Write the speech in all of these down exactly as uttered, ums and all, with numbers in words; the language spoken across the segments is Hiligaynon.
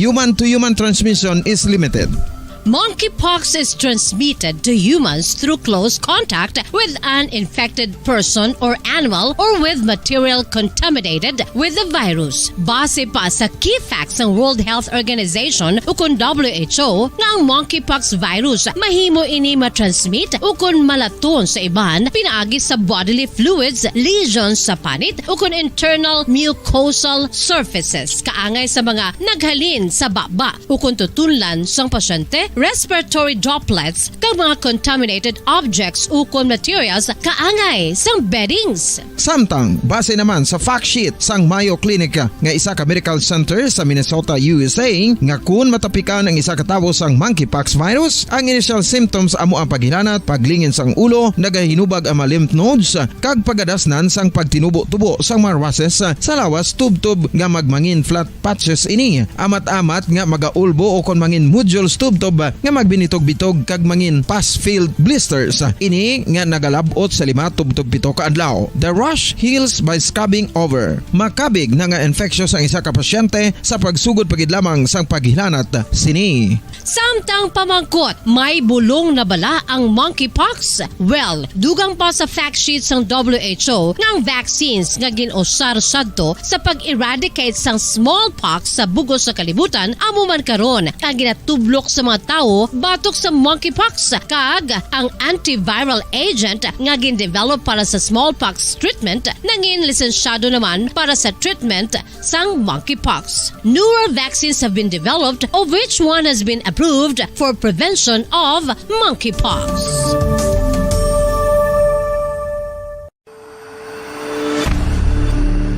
Human-to-human transmission is limited. Monkeypox is transmitted to humans through close contact with an infected person or animal or with material contaminated with the virus. Base pa sa key facts sang World Health Organization ukon W H O nga ang monkeypox virus mahimo ini matransmit ukon malaton sa iban pinaagi sa bodily fluids, lesions sa panit ukon internal mucosal surfaces, kaangay sa mga naghalin sa baba ukon tutunlan sang pasyente, respiratory droplets, kag mga contaminated objects ukon materials kaangay sang beddings. Samtang, base naman sa fact sheet sang Mayo Clinic nga isa ka medical center sa Minnesota, U S A, nga kun matapikan ang isa ka tawo sang monkeypox virus, ang initial symptoms amo ang paghilanat, paglingin sang ulo, nagahinubag ang mga lymph nodes, kag pagadasnan sang pagtinubo-tubo sang mga rushes sa lawas tubtob nga magmangin flat patches ini, amat-amat nga magaulbo ukon mangin nodules tubtob nga magbinitog-bitog kag mangin pus-filled blisters. Ini nga nagalab-ot sa lima tubtob pito ka adlaw. The rash heals by scabbing over. Makabig na nga infectious ang isa ka pasyente sa pagsugod pa gid lamang sang paghilanat sini. Samtang pamangkot, may bulong na bala ang monkeypox? Well, dugang pa sa fact sheet sang W H O nga ang vaccines nga gin-usar sadto sa pag-eradicate sang smallpox sa bug-os sa kalibutan amo man karon ang ginatublok sa mga tawo batok sa monkeypox, kag ang antiviral agent nga gin-develop para sa smallpox treatment nangin lisensyado naman para sa treatment sang monkeypox. Newer vaccines have been developed, of which one has been approved for prevention of monkeypox.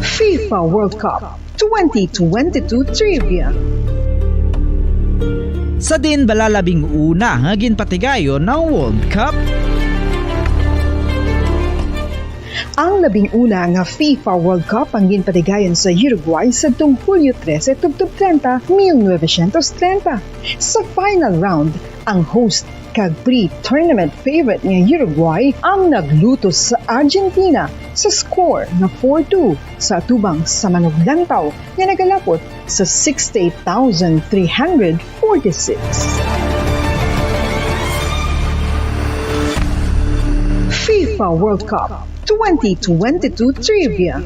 FIFA World Cup twenty twenty-two Trivia. Sa din bala labing una nga ginpatigayon ang World Cup? Ang labing una nga FIFA World Cup ang ginpatigayon sa Uruguay sadtong Hulyo trese tubtob treinta, mil novecientos treinta. Sa final round, ang host kag pre-tournament favorite nga Uruguay ang naglutos sa Argentina sa score nga four two sa atubang sa manuglantaw nga nagalapot sa sixty-eight thousand three hundred forty-six. FIFA World Cup twenty twenty-two Trivia.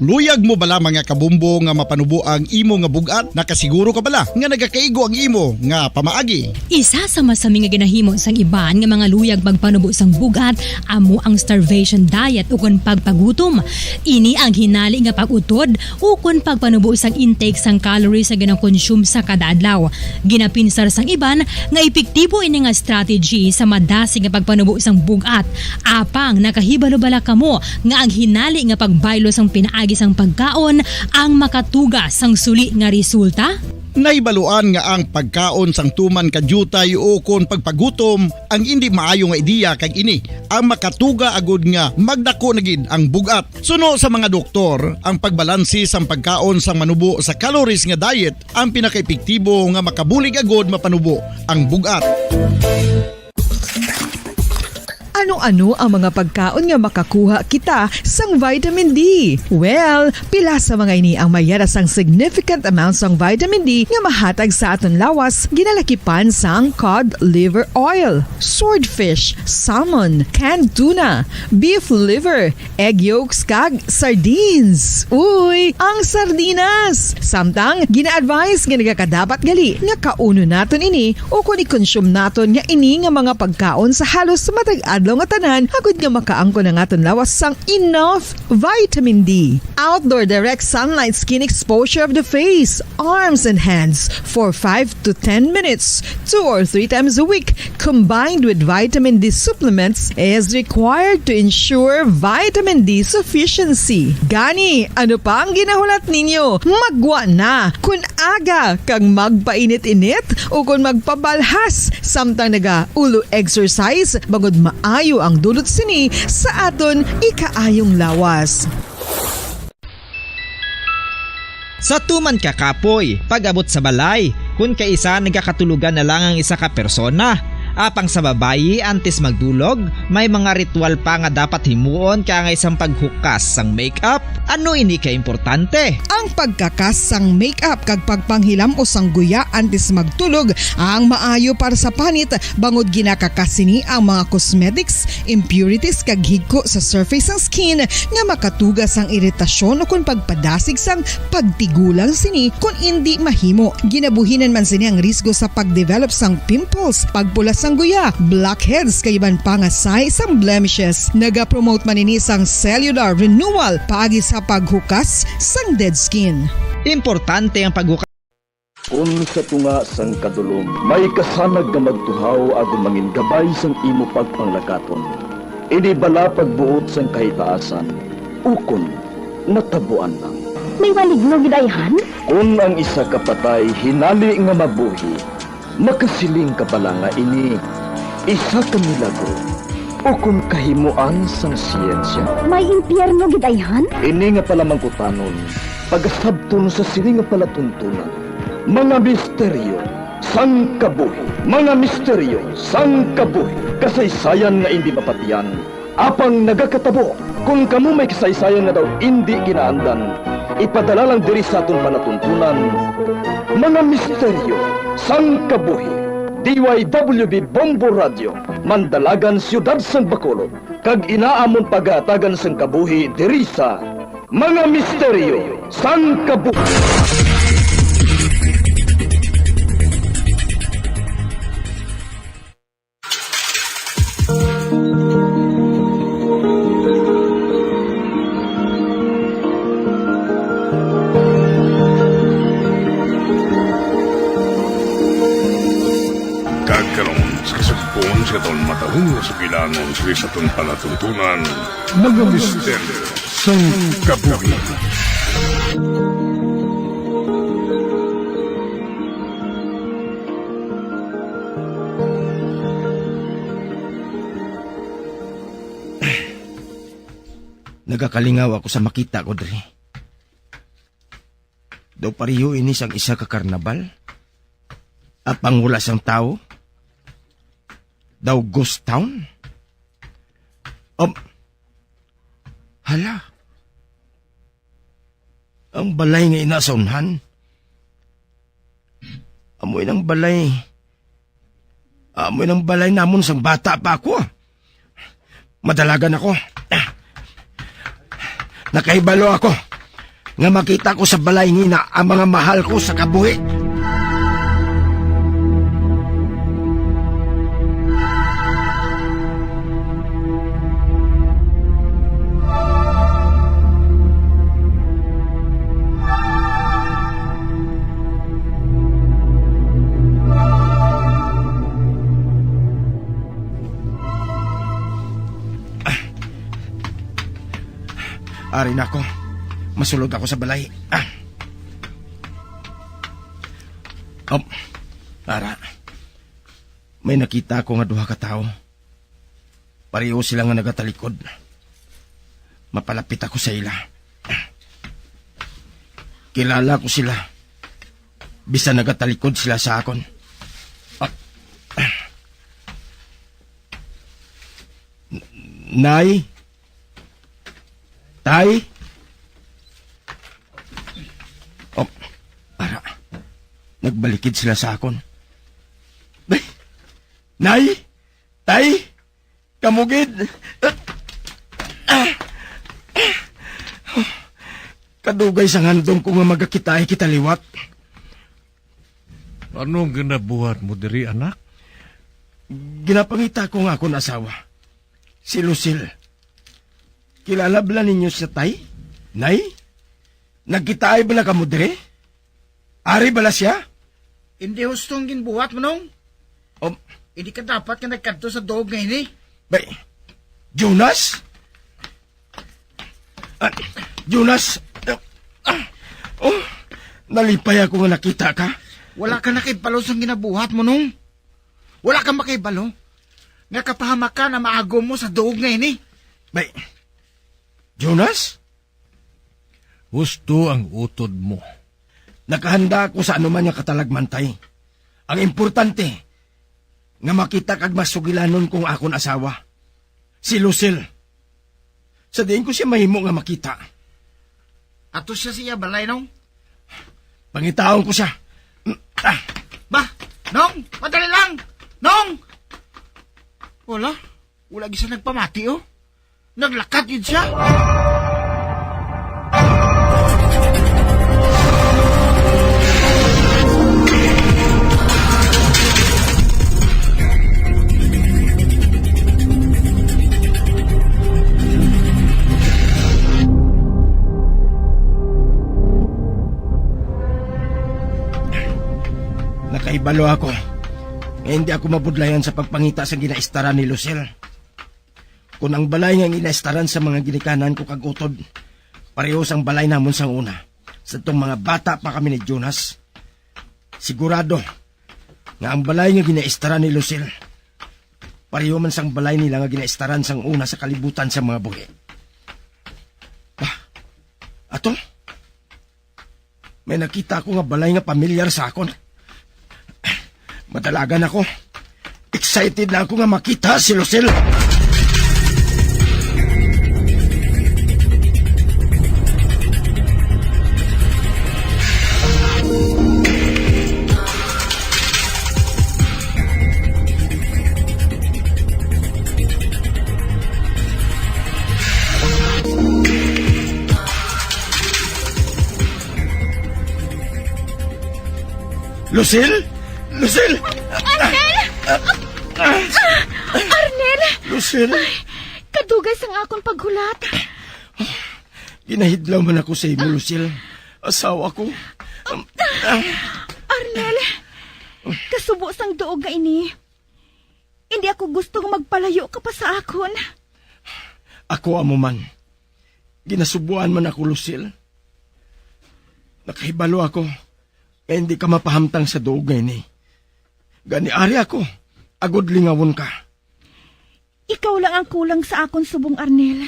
Luyag mo bala, mga kabombo, nga mapanubo ang imo nga bug-at? Nakasiguro ka bala nga nagakaigo ang imo nga pamaagi? Isa sa masami nga ginahimo sang iban nga mga luyag magpanubo sang bug-at amo ang starvation diet ukon pagpagutom. Ini ang hinali nga pag-utod ukon pagpanubo sang intake sang calories nga ginakonsume sa kada adlaw. Ginapinsar sang iban nga epektibo ini nga strategy sa madasig nga pagpanubo sang bug-at. Apang nakahibalo bala kamo nga ang hinali nga pagbaylo sang pinaagi sang pagkaon ang makatuga sang suli nga resulta? Nahibaluan nga ang pagkaon sang tuman ka diutay ukon pagpagutom ang indi maayo nga ideya, kag ini ang makatuga agud nga magdako na gid ang bug-at. Suno sa mga doktor, ang pagbalanse sang pagkaon sang manubo sa calories nga diet ang pinakaepektibo nga makabulig agud mapanubo ang bug-at. Ano-ano ang mga pagkaon nga makakuha kita sang vitamin D? Well, pila sa mga ini ang mayara sang significant amount sang vitamin D nga mahatag sa aton lawas, ginalakipan sang cod liver oil, swordfish, salmon, canned tuna, beef liver, egg yolks, kag sardines. Uy, ang sardinas! Samtang, gina-advise nga nagakadapat gali nga kaunon naton ini ukon i-consume naton nga ini nga mga pagkaon sa halos matag adlaw nga tanan agud nga makaangkon ang aton lawas sang enough vitamin D. Outdoor direct sunlight skin exposure of the face, arms, and hands for five to ten minutes, two or three times a week, combined with vitamin D supplements, is required to ensure vitamin D sufficiency. Gani, ano pa ang ginahulat ninyo? Maggwa na! Kon aga kag magpainit-init ukon magpabalhas samtang naga-ulo exercise, bangod maayo ang dulot sini sa aton ikaayong lawas. Sa tuman ka kapoy, pag-abot sa balay, kon kaisa nagakatulogan na lang ang isa ka persona, Apang sa babayi, antes magdulog, may mga ritual pa nga dapat himuon kaangay sang paghukas sang makeup. Ano ini ka importante? Ang pagkakas sang makeup kag pagpanghilam-os sang guya antes magtulog ang maayo para sa panit, bangod ginakakas sini ang mga cosmetics, impurities, kag higko sa surface sang skin nga makatuga sang iritasyon ukon pagpadasig sang pagtigulang sini kon indi mahimo. Ginabuhinan man sini ang risgo sa pagdevelop sang pimples, pagpula sang guya, blackheads, kag iban pa nga sahi sang blemishes. Nagapromote man ini sang cellular renewal paagi sa paghukas sang dead skin. Importante ang paghukas. Kon sa tunga sang kadulom may kasanag nga magtuhaw agod mangin gabay sang imo pagpanglakaton, ini bala pagbuot sang kahitaasan, ukon natabuan lang. May maligno gid, ayhan? Kon ang isa ka patay hinali nga mabuhi, makasiling ka bala nga ini isa ka milagro ukon kahimoan sang siyensya? May impyerno gid, ayhan? Ini nga palamangkutanon pagasabton sa sini nga palatuntunan. Mga misteryo sang kabuhi. Mga misteryo sang kabuhi. Kasaysayan nga indi mapatian, apang nagakatabo. Kon kamo may kasaysayan nga daw indi kinaandan, ipadala lang diri sa aton palatuntunan, Mga Misteryo sang Kabuhi. D Y W B Bombo Radio, Mandalagan, Siyudad sang Bacolod, kag ina amon pagahatagan sang kabuhi diri sa Mga Misteryo sang Kabuhi. Kag karon, sa kasugpon sa aton matahong nga sugilanon sa aton palatuntunan, Mga Misteryo sang Kabuhi. Nagakalingaw ako sa makita ko diri. Daw pareho ini sang isa ka karnabal. Apang wala sang tawo. Daw ghost town. Um, hala. Ang balay nga ina sa unhan. Amo inang balay. Amo inang balay namon sang bata pa ako. Madalagan ako. Nakahibalo ako nga makita ko sa balay ngina ang mga mahal ko sa kabuhi. Ari na ako. Masulod ako sa balay. Ah. Um, ara. May nakita ako nga duha ka tawo. Pareho sila nga nagatalikod. Mapalapit ako sa ila. Kilala ko sila. Bisan nagatalikod sila sa akon. Ah. Nay? Tay? Oh, ara. Nagbalikid sila sa akon. Nay! Nay! Tay! Kamo gid! Kadugay sang handom ko nga magakitaay kita liwat. Anong ginabuhat mo diri, anak? Ginapangita ko nga akon asawa, si Lucille. Kilala bala ninyo siya, tay? Nay? Nagkitaay bala kamo diri? Ari bala siya? Indi husto ang ginbuhat mo, Nong. Um, Hindi ka dapat nga nagkadto sa duog nga ini. Bay, Jonas? Ah, Jonas? Ah, oh, nalipay ako nga nakita ka. Wala ka nakahibalo sang ginabuhat mo, Nong. Wala ka makahibalo nga kapahamakan ang maagom mo sa duog nga ini. Bay, Jonas? Husto ang utod mo. Nakahanda ako sa anuman nga katalagman, tay. Ang importante, nga makita kag masugilanon ko ang akon asawa, si Lucille. Sa diin ko siya mahimo nga makita? Ato siya sa iya balay, Nong. Pangitaon ko siya. Ah, Ba, Nong, madali lang. Nong! Wala. Wala gisa nagpamati, oh. Naglakat gid siya. Nakahibalo ako nga hindi ako mabudlayan sa pagpangita sa ginaistaran ni Lucille. Kon ang balay nga ginaistaran sa mga ginikanan ko kag utod, pareho sang balay namon sang una, sa tong mga bata pa kami ni Jonas, sigurado nga ang balay nga ginaistaran ni Lucille, pareho man sang balay nila nga ginaistaran sang una sa kalibutan sa mga buhi. Ah, ato? May nakita ako nga balay nga pamilyar sa akon. Madalagan ako. Excited na ako nga makita si Lucille. Lucille? Lucille! Arnel! Arnel! Lucille! Ay, kadugay sang akon paghulat. Ginahidlaw man ako sa imo, Lucille. Asawa ko. Arnel, kasubo sang duog nga ini. Hindi ako gusto nga magpalayo ka pa sa akon. Ako amo man. Ginasubuan man ako, Lucille. Nakahibalo ako nga hindi ka mapahamtang sa duog nga ini. Gani ari ako, agod lingawon ka. Ikaw lang ang kulang sa akon subong, Arnel.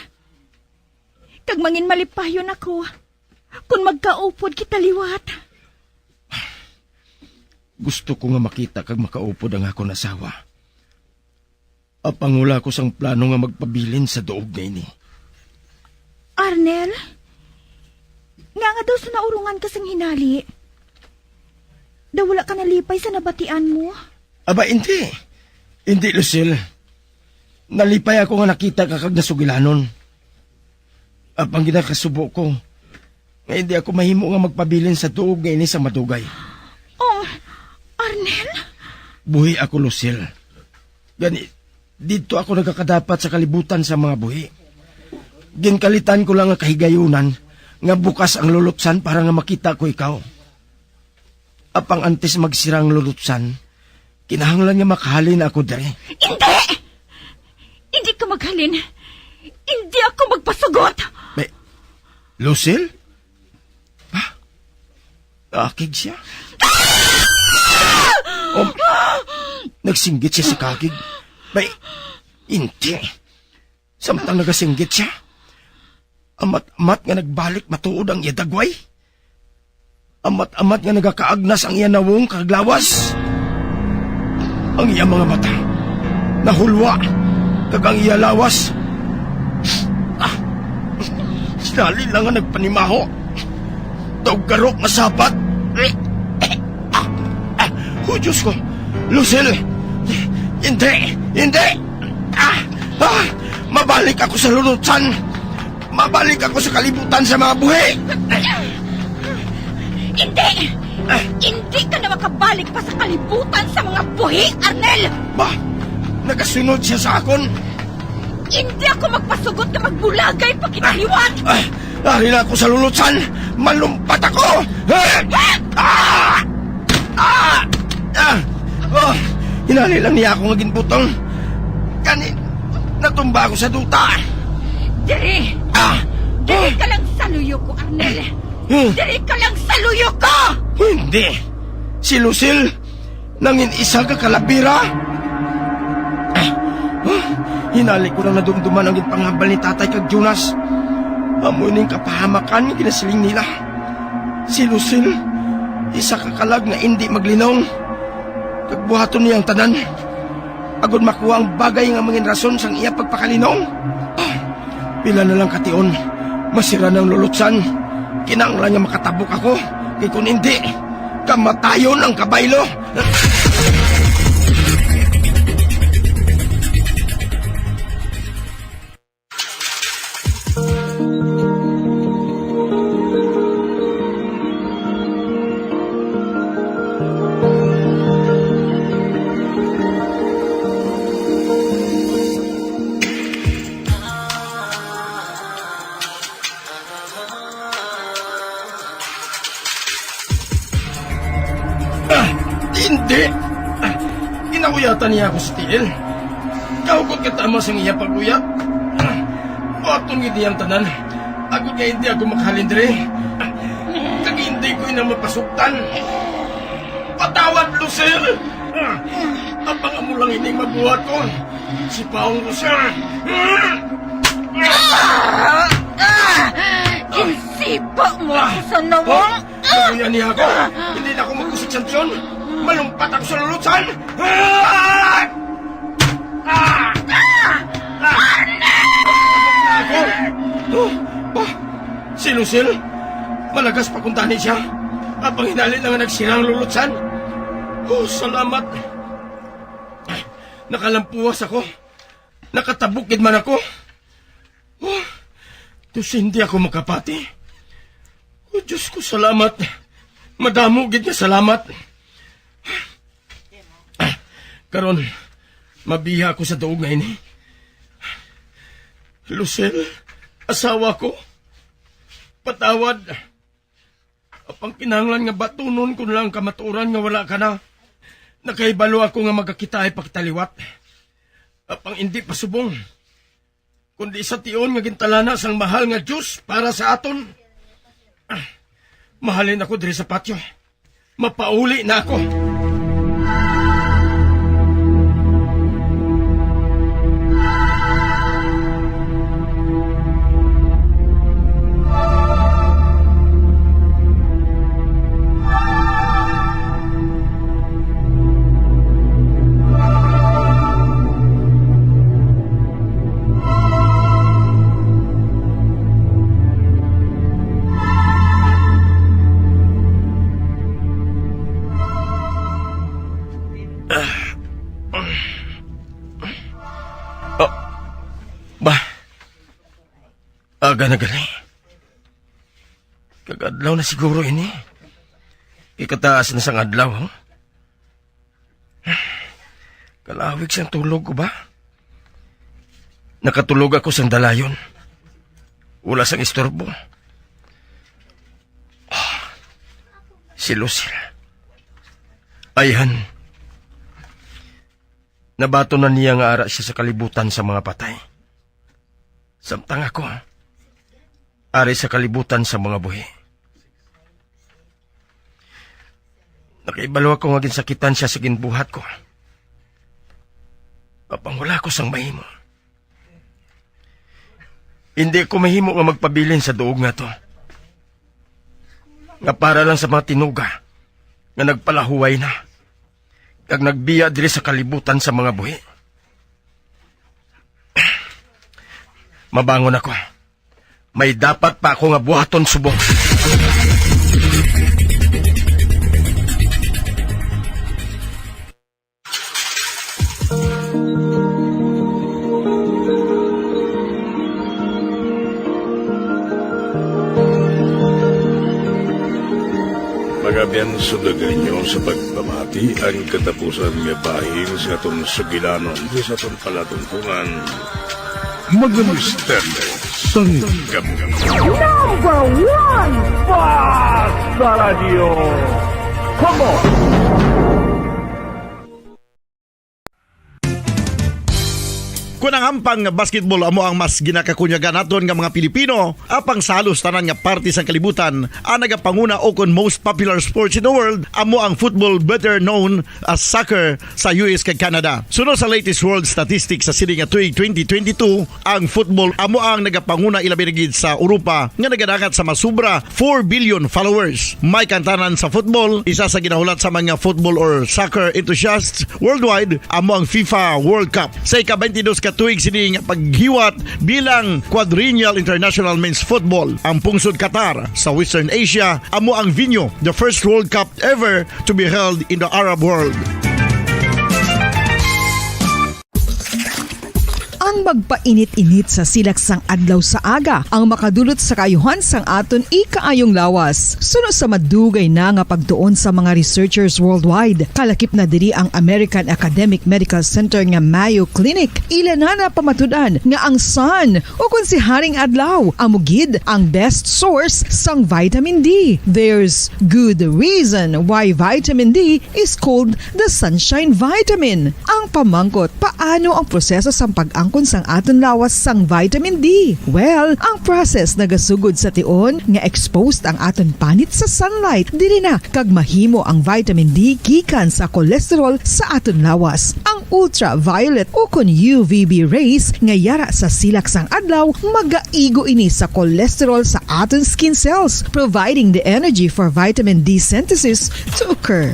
Kag mangin malipayon ako kon magkaupod kita liwat. Gusto ko nga makita kag makaupod ang akon asawa. Apang wala ko sang plano nga magpabilin sa duog nga ini. Arnel, nga nga daw sa naurongan ka sang hinali? Daw wala ka nalipay sa nabatian mo? Aba, hindi. Hindi, Lucille. Nalipay ako nga nakita ka kag nasugilanon. Apang ginakasubo ko nga hindi ako mahimo nga magpabilin sa duog nga ini sa madugay. Oh, Arnel? Buhi ako, Lucille. Gani, didto ako nagakadapat sa kalibutan sa mga buhi. Ginkalitan ko lang nga kahigayunan nga bukas ang lulutsan para nga makita ko ikaw. Apang antes magsira ang lulutsan, kinahanglan nga makahalin ako diri. Hindi! Hindi ka maghalin. Hindi ako magpasugot. May, Lucille? Ha? Naakig siya? Oh, nagsinggit siya sa kaakig. May, hindi. Samtang nagasinggit siya, amat-amat nga nagbalik matuod ang iya dagway. Amat-amat nga nagakaagnas ang iya nawong kag lawas. Ang iya mga mata nahulwa, kag ang iya lawas, ah, sinali lang nga nagpanimaho. Daw garok nga sapat. Ah, ah, oh, Diyos ko. Lucille! Hindi! Hindi! Ah! Ah! Mabalik ako sa lulutsan! Mabalik ako sa kalibutan sa mga buhi! Hindi! Ah! Hindi ka na makabalik pa sa kalibutan sa mga buhi, Arnel! Ba? Nagasunod siya sa akon! Hindi ako magpasugot nga magbulagay pa kita liwat! Ah, ari na ako sa lulutsan! Malumpat ako! Ah! Ah! Ah! Ah! Oh, hinali lang niya ako nga ginbutong. Gani, natumba ako sa duta. Diri! Ah! Diri ka lang sa luyo ko, Arnel! Hmm. Diri ka lang sa luyo ko! Hindi! Si Lucille, nangin isa ka kalabira. Ah, ah, hinali ko lang nadumduman ang ginpanghambal ni Tatay kag Jonas. Amo ining kapahamakan nga ginasiling nila. Si Lucille, isa ka kalag nga indi maglinong. Kag buhaton niya ang tanan. agod makuha ang bagay nga mangin rason sang iya pagpakalinong. Ah, pila na lang ka tion, masira na ang lulutsan. Kinahanglan nga makatabok ako, kay kon indi, kamatayon ang kabaylo. Ah, hindi! Ah, ginauyatan niya ako sa tiil. Kahugot ka tama sang iya pag-uyat. Ah, buhaton gid niya ang tanan. Agod nga hindi ako makahalin diri. Ah, kag hindi ko ina mapasugtan. Patawad, Lucille! Ah, apang amo lang ining mabuhat ko. Si Paong Lucille! Ah! Ah! Ginsipa mo ako sa nawong! Luya niya ako! Hindi na ako magkusig sa tiyon! Malumpat ako sa lulutsan! Ah! Ah! Ah! Ako! Oh, ba? Si Lucille? Malagas pa kuntani siya. Apang hinali na nga nagsira ang lulutsan. Oh, salamat. Nakalampuwas ako. Nakatabok gid man ako. Oh, tus hindi ako makapati. Oh, Diyos ko, salamat. Madamo gid nga salamat. Ah, karon, mabiya ako sa duog nga ini. Lucille, asawa ko, patawad. Apang kinahanglan nga batunon ko na lang ang kamatuoran nga wala ka na. Nakahibalo ako nga magakitaay pa kita liwat. Apang indi pa subong, kundi sa tion nga gintalana sang mahal nga Dios para sa aton. Ah, mahalin ako diri sa patio. Mapauli na ako. Ah, ba, aga na gali. Kag adlaw na siguro ini. Ikataas na sang adlaw, ha? Kalawig sang tulog ko ba? Nakatulog ako sang dalayon. Wala sang istorbo. Ah, si Lucille. Ayhan. Nabaton na niya nga ara siya sa kalibutan sa mga patay. Samtang ako, ari sa kalibutan sa mga buhi. Nakahibalo ako nga ginsakitan siya sa ginbuhat ko. Apang wala ko sang mahimo. Hindi ko mahimo nga magpabilin sa duog nga to, nga para lang sa mga tinuga nga nagpalahuway na kag nagbiya diri sa kalibutan sa mga buhi. Mabangon ako. May dapat pa ako nga buhaton subong. Mga abyan, sundagi ninyo sa pagpamati ang katapusan nga bahin sa aton sugilanon sa aton palatungtongan. Mga misteryo sang kabuhi. Number one, Basta Radyo. Come on! Kon ang hampang nga basketball amo ang mas ginakakunyagan naton nga mga Pilipino, apang sa halos tanan nga parte sang kalibutan, ang nagapanguna o kon most popular sports in the world amo ang football, better known as soccer, sa U S kag Canada. Suno sa latest world statistics sa sini nga tuig twenty twenty-two, ang football amo ang nagapanguna, ilabi na gid sa Europa, nga nagadangat sa masubra four billion followers. May kantanan sa football, isa sa ginahulat sa mga football or soccer enthusiasts worldwide amo ang FIFA World Cup. Sa ika-twenty-dos ka tuig sini nga paghiwat bilang Quadrennial International Men's Football, ang pungsod Qatar sa Western Asia amo ang venue, the first World Cup ever to be held in the Arab world. Ang magpainit-init sa silak sang adlaw sa aga ang makadulot sa kaayuhan sang aton ikaayong lawas. Suno sa madugay na nga pagtuon sa mga researchers worldwide, kalakip na diri ang American Academic Medical Center nga Mayo Clinic. Ila na napamatud-an nga ang sun, o kon si Haring Adlaw, amo gid ang best source sang vitamin D. There's good reason why vitamin D is called the sunshine vitamin. Ang pamangkot, paano ang proseso sang pag-angkon sang aton lawas sang vitamin D? Well, ang process nagasugod sa tion nga exposed ang aton panit sa sunlight, diri na kag mahimo ang vitamin D gikan sa cholesterol sa aton lawas. Ang ultraviolet o kon U V B rays nga yara sa silak sang adlaw magaigo ini sa cholesterol sa aton skin cells, providing the energy for vitamin D synthesis to occur.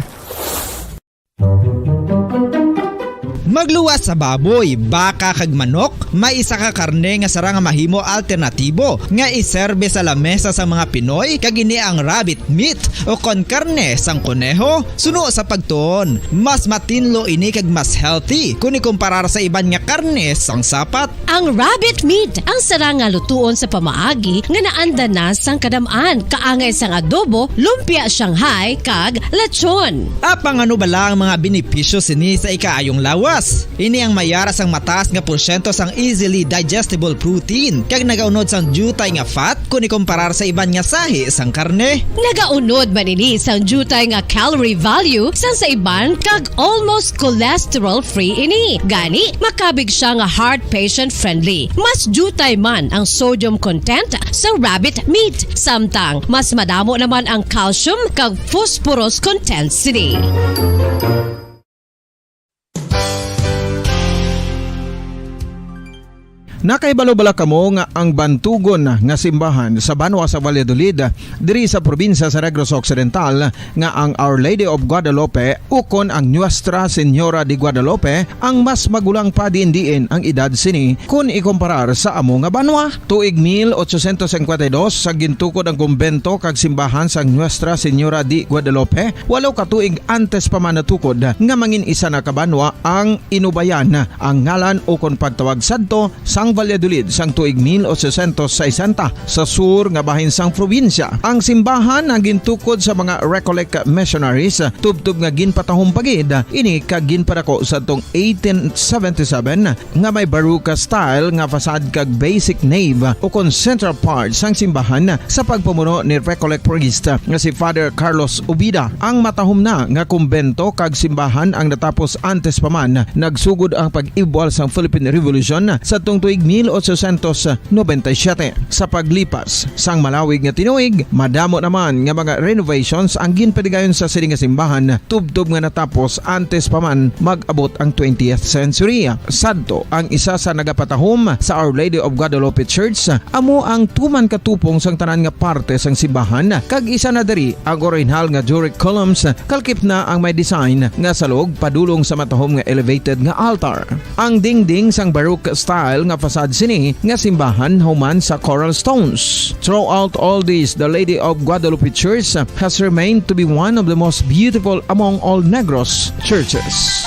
Magluwas sa baboy, baka kag manok, may isa ka karne nga sarang nga mahimo alternatibo nga iserbe sa lamesa sang mga Pinoy, kag ini ang rabbit meat o kon karne sang koneho. Suno sa pagtuon, mas matinlo ini kag mas healthy kon ikumparar sa iban nga karne sang sapat. Ang rabbit meat ang sarang nga lutuon sa pamaagi nga naanda na sang kadam-an, kaangay sang adobo, lumpia Shanghai, kag lechon. Apang ano bala ang mga benepisyo sini sa ikaayong lawas? Ini ang mayara sang mataas nga porsyento sang easily digestible protein kag nagaunod sang diutay nga fat kon ikumparar sa iban nga sahi sang karne. Nagaunod man ini sang diutay nga calorie value sang sa iban kag almost cholesterol-free ini. Gani, makabig siya nga heart patient-friendly. Mas diutay man ang sodium content sa rabbit meat, samtang mas madamo naman ang calcium kag phosphorus content sini. Nakahibalo bala kamo nga ang bantugon nga simbahan sa banwa sa Valladolid, diri sa probinsya sa Negros Occidental, nga ang Our Lady of Guadalupe ukon ang Nuestra Señora de Guadalupe ang mas magulang pa diin-diin ang edad sini kon ikumparar sa amo nga banwa? Tuig mil ochocientos cincuenta y dos sa gintukod ang kumbento kag simbahan sang Nuestra Señora de Guadalupe, walo ka tuig antes pa man natukod nga mangin isa na ka banwa ang Inubayan ang ngalan ukon pagtawag sadto sang Valladolid sang tuig mil ochocientos sesenta sa sur nga bahin sang probinsya. Ang simbahan ang gintukod sa mga Recollect missionaries, tubtob nga ginpatahom pa gid ini kag ginpadako sadtong eighteen seventy-seven nga may Baroque style nga facade kag basic nave ukon central part sang simbahan sa pagpamuno ni Recollect priest nga si Father Carlos Ubida. Ang matahom na nga kumbento kag simbahan ang natapos antes pa man nagsugod ang pag-ibwal sang Philippine Revolution sadtong tuig mil ochocientos noventa y siete. Sa paglipas sang malawig nga tinuig, madamo naman nga mga renovations ang ginpadigayon sa sini nga simbahan, tubtob nga natapos antes pa man mag-abot ang twentieth century. Sadto, ang isa sa nagapatahom sa Our Lady of Guadalupe Church amo ang tuman ka tupong sang tanan nga parte sang simbahan, kag isa na diri ang orihinal nga Doric columns, kalakip na ang may design nga salog padulong sa matahom nga elevated nga altar. Ang dingding sang Baroque style nga facade sini nga simbahan human sa coral stones. Throughout all this, the Lady of Guadalupe Church has remained to be one of the most beautiful among all Negros churches.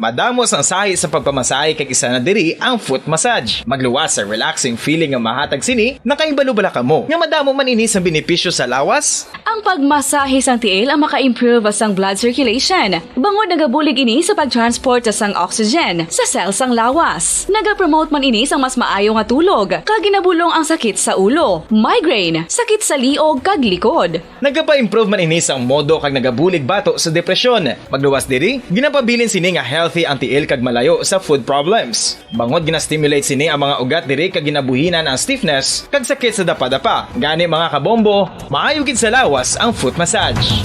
Madamo sang sahi sa pagpamasahe, kag isa na diri ang foot massage. Magluwas sa relaxing feeling nga mahatag sini. Nakahibalo bala kamo nga madamo man ini sang benepisyo sa lawas? Ang pagmasahe sang tiil ang maka-improve sang blood circulation, bangod nagabulig ini sa pag-transport sang oxygen sa cell sang lawas. Nagapromote man ini sang mas maayo nga tulog, kag ginabulong ang sakit sa ulo, migraine, sakit sa liog, kag likod. Nagapa-improve man ini sang modo kag nagabulig bato sa depresyon. Magluwas diri, ginapabilin sini nga healthy ang tiil kag malayo sa food problems. Bangod gina-stimulate sini ang mga ugat diri kag ginabuhinan ang stiffness kag sakit sa dapadapa. Gani, mga kabombo, maayo gid sa lawas ang foot massage.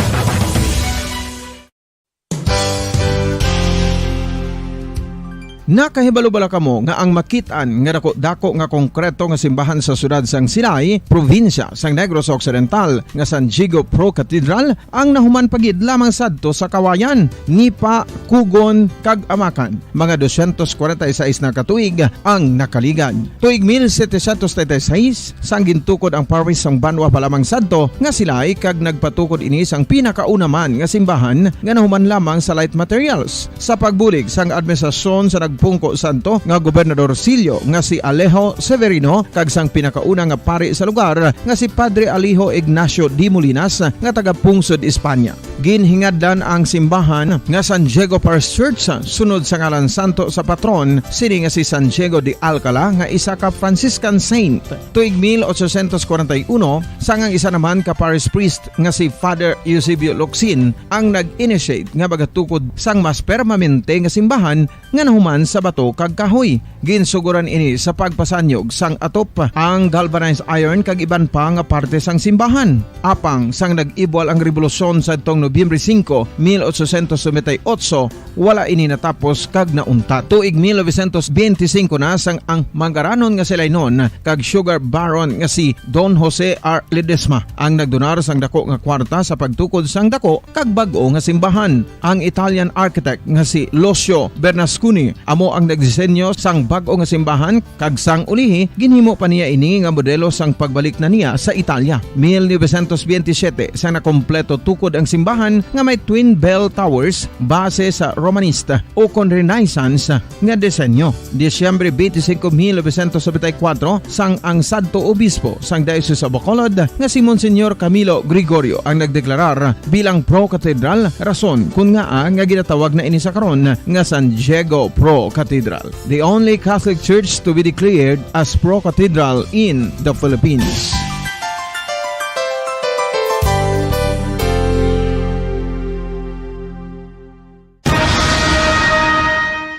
Nakahibalo bala kamo nga ang makit-an nga dako-dako nga konkreto nga simbahan sa siyudad sang Silay, probinsya sang Negros Occidental, nga San Diego Pro Cathedral ang nahuman pa gid lamang sadto sa Kawayan, Nipa, Cogon, kag Amacan? Mga dosyentos kwarenta y seis na ka tuig ang nakaligad. Tuig mil setecientos treinta y seis, sang gintukod ang parish sang banwa pa lamang sadto nga Silay, kag nagpatukod ini sang pinakauna man nga simbahan nga nahuman lamang sa light materials. Sa pagbulig sang administrasyon sa nagpungko sadto nga Gobernador Sillo nga si Alejo Severino kag sang pinakauna nga pari sa lugar nga si Padre Alejo Ignacio de Molinas nga taga-pungsod Espanya. Ginhingadlan ang simbahan nga San Diego Parish Church sunod sa ngalan santo sa patron sini nga si San Diego de Alcala nga isa ka Franciscan saint. Tuig mil ochocientos kwarenta y uno, sang ang isa naman ka parish priest nga si Father Eusebio Locsin ang nag-initiate nga magatukod sang mas permanente nga simbahan nga nahuman sa bato kag kahoy. Ginsuguran ini sa pagpasanyog sang atop, ang galvanized iron kag iban pa nga parte sang simbahan. Apang sang nag-ibwal ang rebolusyon sadtong Nobyembre singko, mil ochocientos noventa y ocho, wala ini natapos kag nauntat. Tuig mil novecientos benti singko na sang ang manggaranon nga Silaynon kag sugar baron nga si Don Jose R. Ledesma ang nagdonar sang dako nga kwarta sa pagtukod sang dako kag bag-o nga simbahan. Ang Italian architect nga si Lucio Bernasconi amo ang nagdisenyo sang bag-o nga simbahan, kag sang ulihi, ginhimo pa niya ini nga modelo sang pagbalik na niya sa Italia. Mil novecientos benti siyete, sa nakompleto tukod ang simbahan nga may twin bell towers base sa Romanista o kon Renaissance nga disenyo. Disyembre twenty-five, mil novecientos noventa y cuatro, sang ang sadto obispo sang Diocese of Bacolod nga si Monsignor Camilo Gregorio ang nagdeklarar bilang pro-cathedral, rason kun ngaa nga ginatawag na ini sa karon nga San Diego Pro Cathedral, the only Catholic Church to be declared as pro-cathedral in the Philippines.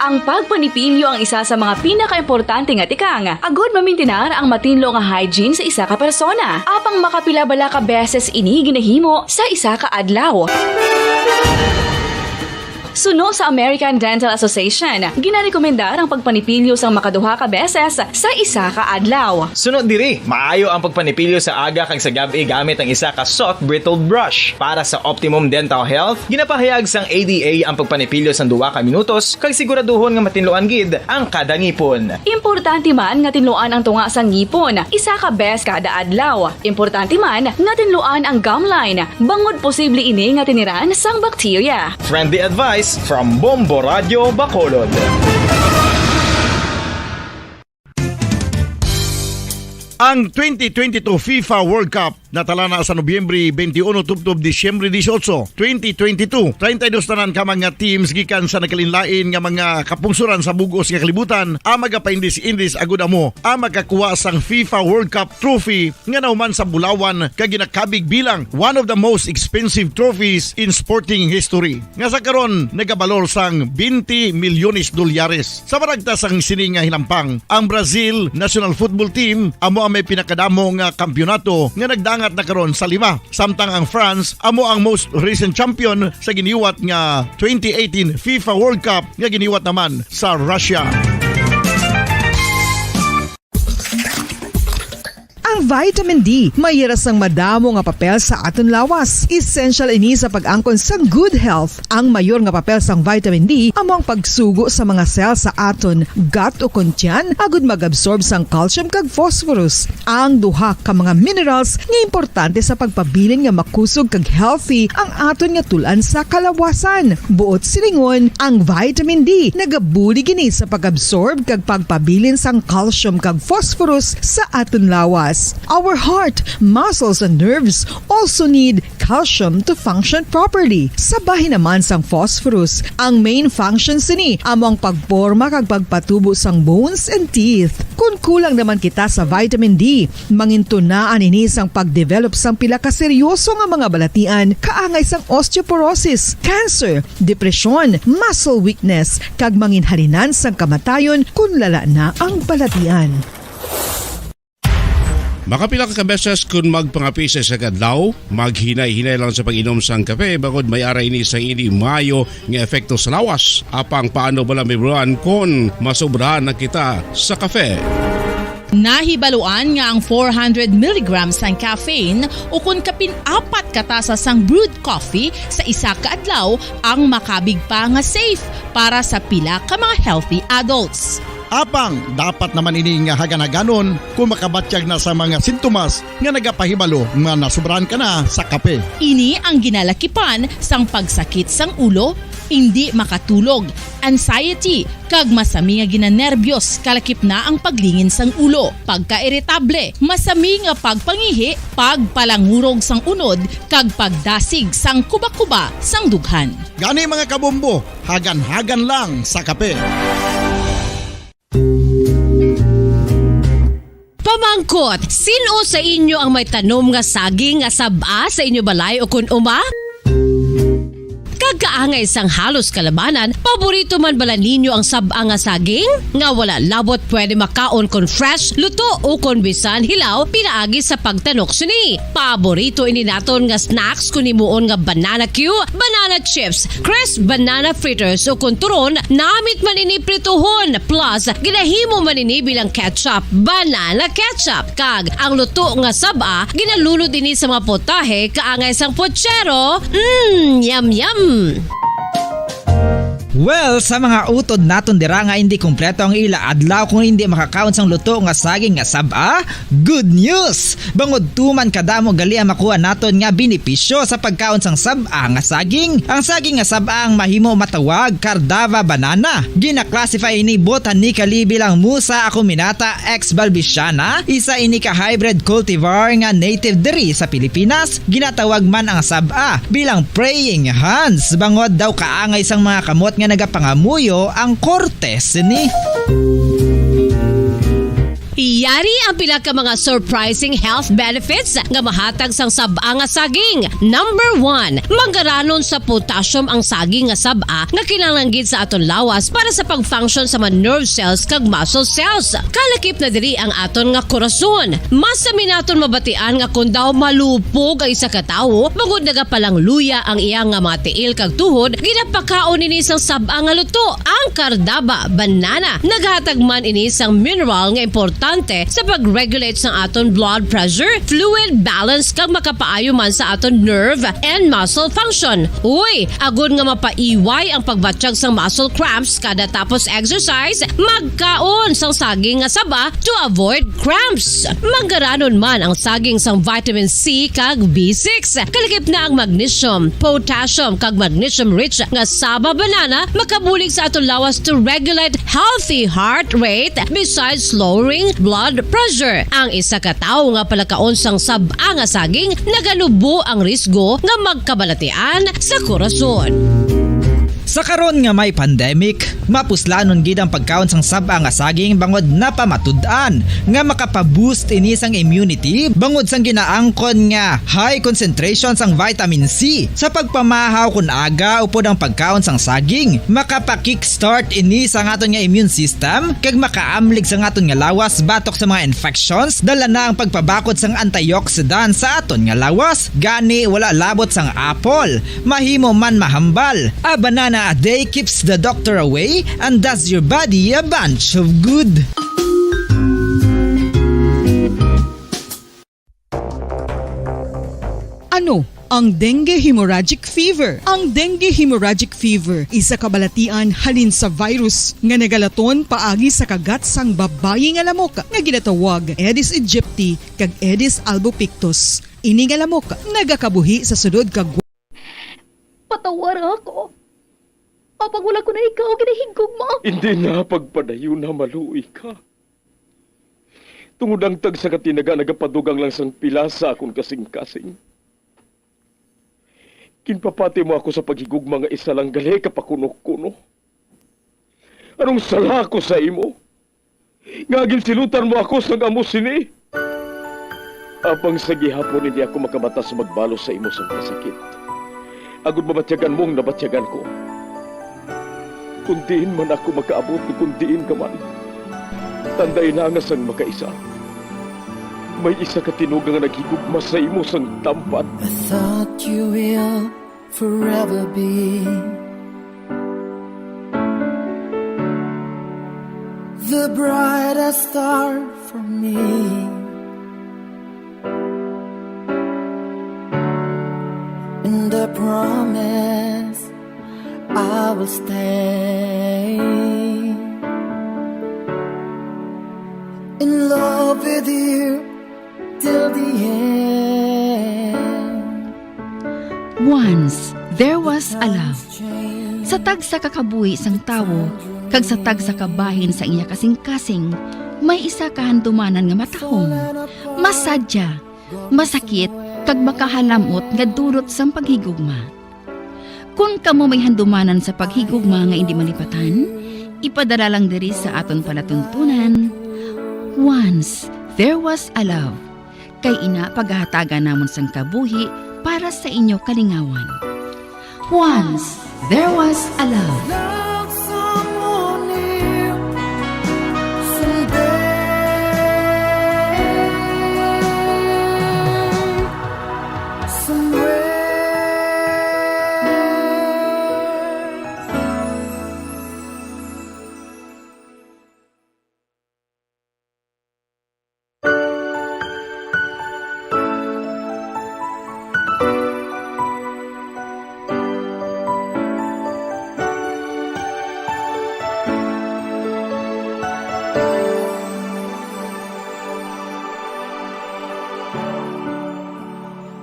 Ang pagpanipilyo ang isa sa mga pinakaimportante nga tikang agud mamintinar ang matinlo nga hygiene sa isa ka persona. Apang makapila bala ka beses ini ginahimo sa isa ka adlaw? Suno sa American Dental Association, ginarekomendar ang pagpanipilyo sang makaduha ka beses sa isa ka adlaw. Suno diri, maayo ang pagpanipilyo sa aga kag sa gab-i gamit ang isa ka soft bristled brush. Para sa optimum dental health, ginapahayag sang A D A ang pagpanipilyo sang duha ka minutos kag siguraduhon nga matinluan gid ang kada ngipon. Importante man nga tinluan ang tunga sang ngipon isa ka bes kada adlaw. Importante man nga tinluan ang gum line, bangod posible ini nga tiniran sang bakterya. Friendly advice from Bombo Radio Bacolod. Ang twenty twenty-two FIFA World Cup natala na sa Nobyembre twenty-one tubtob Disyembre dieciocho, twenty twenty-two. Treinta y dos tanan ka mga teams gikan sa nagkalainlain nga mga kapungsoran sa bug-os nga kalibutan ang magapaindis-indis agud amo ang makakuha sang FIFA World Cup trophy nga nahuman sa bulawan kag ginakabig bilang one of the most expensive trophies in sporting history, nga sa karon nagabalor sang twenty milyones dolyares. Sa maragtas sang sini nga hinampang, ang Brazil national football team amo ang may pinakadamo nga kampiyonato nga nagdangat na karon sa lima, samtang ang France amo ang most recent champion sa giniwat nga twenty eighteen FIFA World Cup nga giniwat naman sa Russia. Ang vitamin D may hira sang madamo nga papel sa aton lawas. Essential ini sa pag-angkon sang good health. Ang mayor nga papel sang vitamin D amo ang pagsugo sa mga cell sa aton gut o kon tiyan agud mag-absorb sang calcium kag phosphorus, ang duha ka mga minerals nga importante sa pagpabilin nga makusog kag healthy ang aton nga tul-an sa kalawasan. Buot silingon, ang vitamin D nagabulig ini sa pag-absorb kag pagpabilin sang calcium kag phosphorus sa aton lawas. Our heart, muscles, and nerves also need calcium to function properly. Sa bahin naman sang phosphorus, ang main function sini amo ang pagporma kag pagpatubo sang bones and teeth. Kon kulang naman kita sa vitamin D, mangintunaan ini sang pagdevelop sang pila ka seryoso nga mga balatian kaangay sang osteoporosis, cancer, depresyon, muscle weakness, kag manginhalinan sang kamatayon kon lala na ang balatian. Makapila ka beses kon magpangape sa isa ka adlaw, maghinay-hinay lang sa pag-inom sang kape, bangod may ara ini sang indi maayo nga epekto sa lawas. Apang paano bala mahibaluan kon masobrahan na kita sa kape? Nahibaluan nga ang four hundred milligrams sang caffeine, ukon kapin apat ka tasa sang brewed coffee sa isa ka adlaw, ang makabig pa nga safe para sa pila ka mga healthy adults. Apang dapat naman ini nga hagan-haganon kung makabatyag na sa mga sintomas nga nagapahibalo nga nasobrahan ka na sa kape. Ini ang ginalakipan sang pagsakit sang ulo, indi makatulog, anxiety, kag masami nga ginanerbiyos, kalakip na ang paglingin sang ulo, pagkairitable, masami nga pagpangihi, pagpalangurog sang unod, kag pagdasig sang kuba-kuba sang dughan. Gani, mga kabombo, hagan-hagan lang sa kape. Pamangkot, sin-o sa inyo ang may tanom nga saging nga sab-a sa inyo balay ukon uma? Kag kaangay sang halos kalabanan, paborito man bala ninyo ang sab-a nga saging? Nga wala labot pwede makaon kon fresh, luto, ukon bisan hilaw pinaagi sa pagtanok sini. Paborito ini naton nga snacks kon himuon nga banana cue, banana chips, crisp banana fritters, ukon turon, namit man ini prituhon, plus ginahimo man ini bilang ketchup, banana ketchup. Kag ang luto nga sab-a, ginalunod ini sa mga potahe kaangay sang puchero. Mm, yum, yum! Well, sa mga utod naton dira nga indi kompleto ang ila adlaw kung indi makakaon sang luto nga saging nga sab-a, good news! Bangod tuman kadamo gali ang makuha naton nga benepisyo sa pagkaon sang sab-a nga saging. Ang saging nga sab-a ang mahimo matawag Cardava banana. Gina-classify ini botanically bilang Musa acuminata ex balbisiana, isa ini ka hybrid cultivar nga native diri sa Pilipinas. Ginatawag man ang sab-a bilang praying hands, bangod daw kaangay sang mga kamot nga nagapangamuyo ang korte sini. Yari ang pila ka mga surprising health benefits nga mahatag sang sab-a nga saging. Number one, manggaranon sa potassium ang saging nga sab-a nga kinahanglan gid sa aton lawas para sa pag-function sa mga nerve cells kag muscle cells. Kalakip na diri ang aton nga korason. Masami naton mabatian nga kon daw malupog ang isa ka tawo, bangod nagapalangluya ang iya nga mga tiil kag tuhod, ginapakaon ini sang sab-a nga luto, ang Cardaba banana. Naghatag man ini sang mineral nga importante sa pag-regulate sang aton blood pressure, fluid balance, kag makapaayo man sa aton nerve and muscle function. Uy, agod nga mapaiway ang pagbatyag sang muscle cramps kada tapos exercise, magkaon sang saging nga saba to avoid cramps. Manggaranon man ang saging sang vitamin C kag B six. Kalakip na ang magnesium, potassium, kag magnesium-rich nga saba banana makabulig sa aton lawas to regulate healthy heart rate besides lowering blood pressure. Ang isa ka tawo nga palakaon sang sab-a nga saging naganubo ang risgo nga magkabalatian sa korason. Sa karon nga may pandemic, mapuslanon gid ang pagkaon sang sab-a nga saging bangod napamatud-an nga makapa-boost ini sang immunity bangod sang ginaangkon nga high concentration sang vitamin C. Sa pagpamahaw kon aga upod ang pagkaon sang saging, makapa-kickstart ini sang aton nga immune system kag makaamlig sang aton nga lawas batok sa mga infections. Dala na ang pagpabakod sang antioxidant sa aton nga lawas. Gani, wala labot sang apple, mahimo man mahambal. A banana a day keeps the doctor away and does your body a bunch of good. Ano ang dengue hemorrhagic fever? Ang dengue hemorrhagic fever, isa ka balatian halin sa virus nga nagalaton paagi sa kagat sang babayi nga lamok nga ginatawag Aedes aegypti kag Aedes albopictus. Ini nga lamok nagakabuhi sa sulod kag Patawara ako. Apang wala ko na ikaw ginahigugma. Hindi na pagpadayuna, maluoy ka. Tungod ang tagsa ka tinaga nagapadugang lang sang pila sa akon kasingkasing. Ginpapati mo ako sa paghigugma nga isa lang gali ka pakunokuno. Anong sala ako sa imo? Nga ginsilutan mo ako sang amo sini? Apang sa gihapon hindi ako makabata sa magbalos sa imo sang kasakit, agod mabatyagan mo ang nabatyagan ko. Kung diin man ako makaabot, kung diin ka man, tanday na nga sang makaisa, may isa ka tinuga nga naghigugma sa imo sang tampan. I thought you will forever be the brightest star for me. And I promise I will stay in love with you till the end. Once there was a love. Sa tagsa ka kabuhi sang tawo kag sa tagsa ka bahin sang iya kasingkasing, may isa ka handumanan nga matahom, masadya, masakit, kag makahalam-ot nga dulot sang paghigugma. Kon kamo may handumanan sa paghigugma nga indi malipatan, ipadala lang diri sa aton palatuntunan, Once There Was a Love. Kay ina, pagahatagan namon sang kabuhi para sa inyo kalingawan. Once There Was a Love. Love someone new someday, somewhere.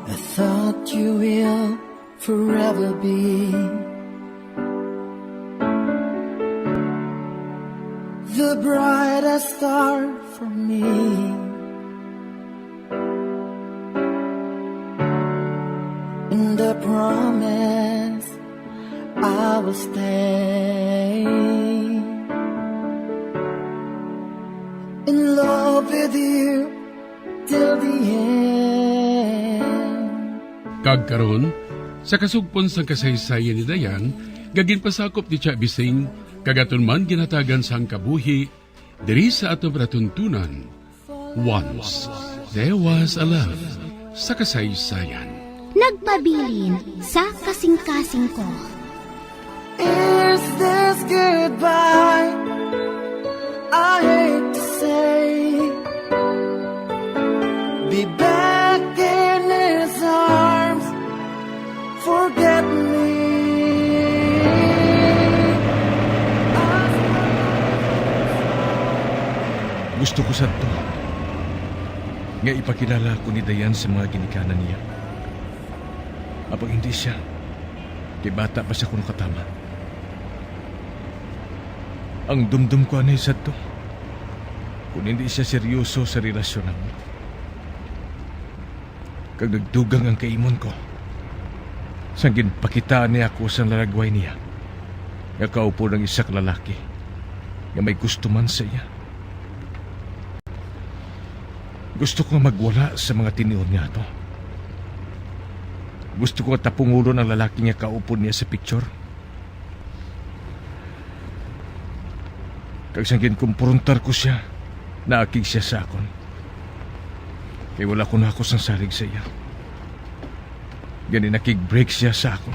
I thought you will forever be the brightest star for me. And I promise I will stay in love with you till the end. Kag karon, sa kasugpon sang kasaysayan ni Dayan, nga ginpasakop ni Cha Bising, kag aton man ginhatagan sang kabuhi, diri sa aton palatuntunan, Once There Was a Love sa kasaysayan. Nagpabilin sa kasingkasing ko. Is this goodbye? I hate to say, be back in his arms, forget me. Gusto ko sadto nga ipakilala ko ni Dayan sa mga ginikanan niya. Apang hindi siya, kay bata pa siya kuno katama. Ang dumdom ko anay sadto, kung hindi siya seryoso sa relasyon namin. Kag nagdugang ang kaimon ko sang ginpakitaan niya ako sang laragway niya nga kaupod ang isa ka lalaki nga may gusto man sa iya. Gusto ko nga magwala sa mga tinion nga ato. Gusto ko nga tapungulon ang lalaki nga kaupod niya sa picture. Kag sang ginkumprontar ko sia, naakig sia sa akon. Kay wala ko nako sang salig sa iya. Gani nakig-break sia sa akon.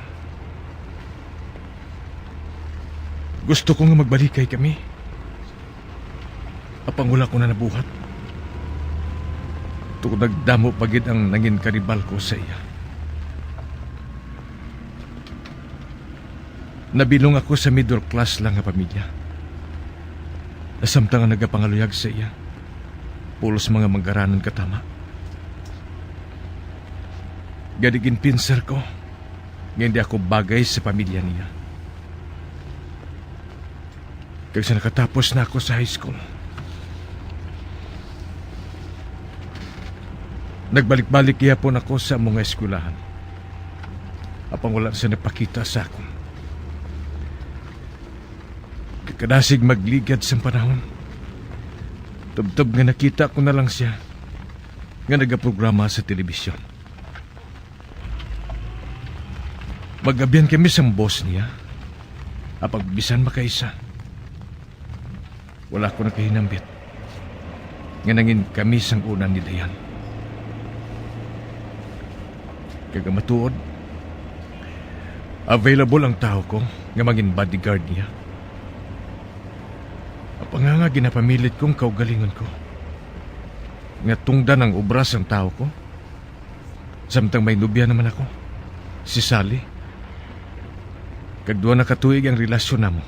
Gusto ko nga magbalikay kami. Apang wala ko na nabuhat. Tungod nagdamo pa gid ang nangin karibal ko sa iya. Nabilong ako sa middle class lang nga pamilya. Samtang ang nagapangaluyag sa iya, pulos mga manggaranon katama. Gani ginpinsar ko nga hindi ako bagay sa pamilya niya. Kag sa nakatapos na ako sa high school, Nagbalik-balik gihapon ako sa among eskwelahan, apang wala siya nagpakita sa akon. Kag kadasig magligad sang panahon, tubtob nga nakita ko na lang siya nga nagaprograma sa telebisyon. Mag-abyan kami sang boss niya, apang bisan makaisa, wala ko nakahinambit nga nangin kami sang una ni Dayan. Kag ang matuod, available ang tawo ko nga mangin bodyguard niya. Apang nga ginapamilit kong kaugalingon ko nga tungdan ang obra sang tawo ko, samtang may nobya naman ako, si Sally. Kag duha na ka tuig ang relasyon namo.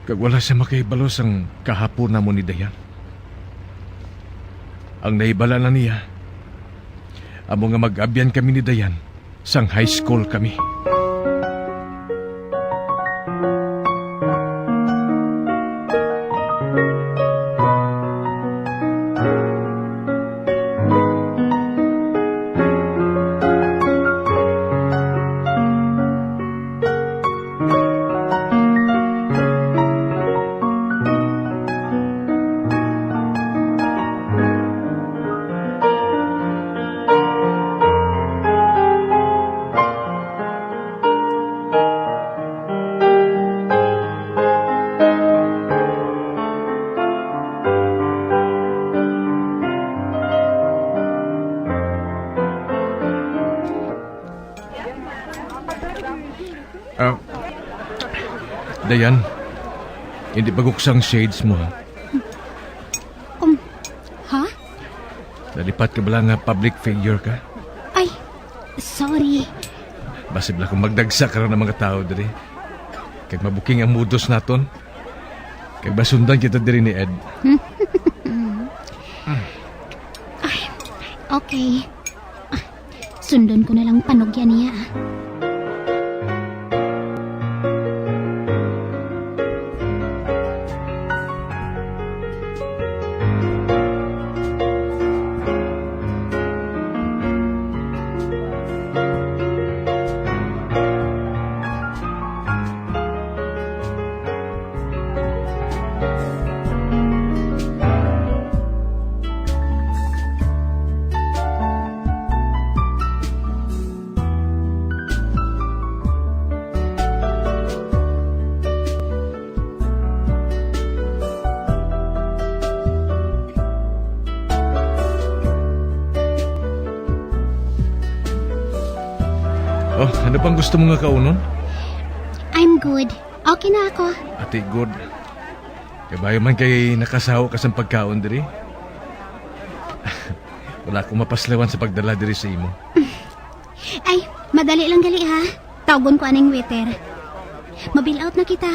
Kag wala siya makahibalo sang kahapon namo ni Dayan. Ang nahibal-an lang niya, amo nga mag-abyan kami ni Dayan sang high school kami. Ah, Dayan, hindi pagbuksan ang shades mo, ha? Um, ha? Nalipat ka bala nga public figure ka? Ay, sorry. Basi bala kung magdagsa karon ang mga tawo diri. Kag mabuking ang mudos naton. Kag masundan kita diri ni Ed. Ay, okay. Ah, sundon ko na lang panugyan niya, ah. Oh, ano pang gusto mo nga kaunon? I'm good. Okay na ako. Ati, good. Kabayo man kay nakasawa ka sang pagkaon diri. Wala akong mapaslawan sa pagdala diri sa imo. Ay, madali lang gali ha. Tawgon ko aning waiter. Mabill out na kita.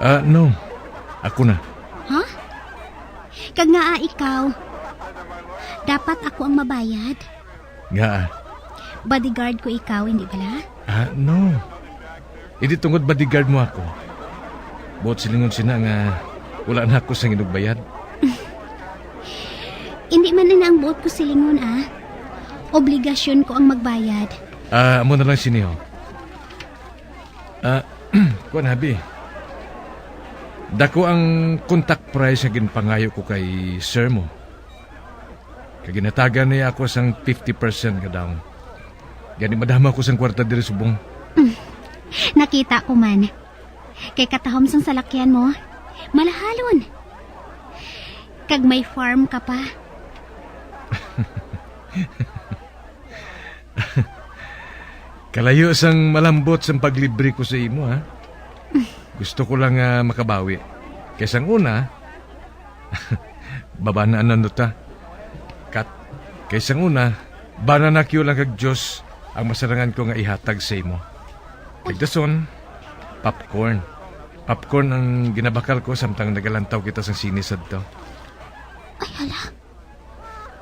Ah, no. Ako na. Ha? Kag ngaa ikaw? Dapat ako ang mabayad. Ngaa? Bodyguard ko ikaw, hindi bala? Ah, no. Hindi tungod bodyguard mo ako. Buot silingon sina nga wala na ako sang inugbayad. Hindi man ina ang buot ko silingon, ah. Obligasyon ko ang magbayad. Ah, amo na lang sini, ho. Ah, kuwan, Habi. Dako ang contact price nga ginpangayo ko kay sir mo. Kag ginhatagan niya ako sang fifty percent nga down. Gani madamo ako sang kwarta diri subong. Nakita ko man. Kay katahom sang salakyan mo, malahalon. Kag may farm ka pa. Kalayo sang malambot sang paglibre ko sa imo, ha? Gusto ko lang nga makabawi. Kay sang una, baba na ang nota. Kat, kay sang una, bana na kyo lang kag Diyos ang masarangan ko nga ihatag sa imo. Kag dason, popcorn. Popcorn ang ginabakal ko samtang nagalantaw kita sang sine sadto. Ay, hala.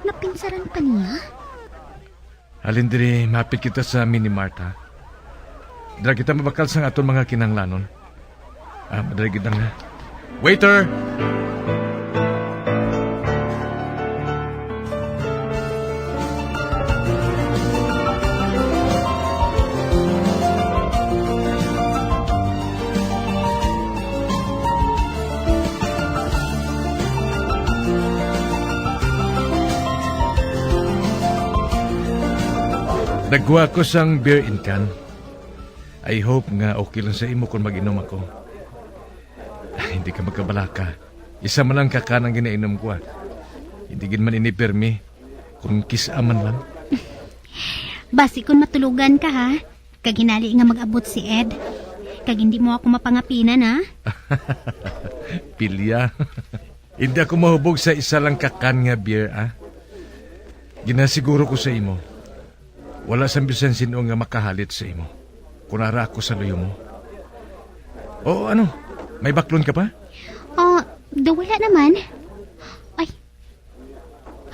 Napinsaran pa niya? Halin diri, mahapit kita sa mini mart, ha? Dira kita mabakal sang aton mga kinahanglanon. Ah, madali gid lang, ha? Waiter! Nagkuha ko sang beer in can. I hope nga okay lang sa imo kung mag-inom ako. Ay, hindi ka magkabalaka. Isa man lang ka can ang ginainom ko, ah. Hindi gid man ini permi. Kung kis-a man lang. Basi kung matulogan ka, ha? Kag hinali nga mag-abot si Ed. Kag hindi mo ako mapangapinan, ha? Pilya. Hindi ako mahubog sa isa lang ka can nga beer, ah. Ginasiguro ko sa imo. Wala sang bisan sin-o nga makahalit sa imo. Kung ara ako sa luyo mo. O ano? May baklon ka pa? Ah, daw wala naman. Ay.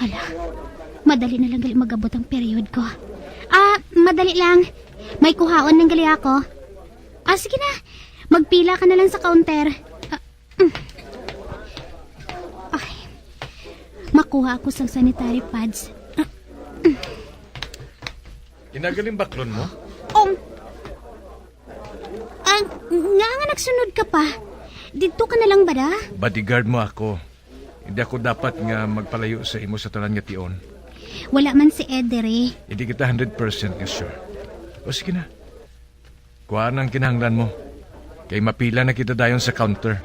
Hala. Madali na lang gali mag-abot ang period ko. Ah, madali lang. May kuhaon lang gali ako. Ah, sige na. Magpila ka na lang sa counter. Ah, mm. Ay. Makuha ako sang sanitary pads. Kinagaling baklon mo? Um, ang, nga nga nagsunod ka pa. Didto ka na lang ba da? Bodyguard mo ako. Hindi ako dapat nga magpalayo sa imo sa tanan nga tion. Wala man si Ed diri. Hindi kita hundred percent nga sure. O sige na. Kuha ang kinahanglan mo. Kay mapila na kita dayon sa counter.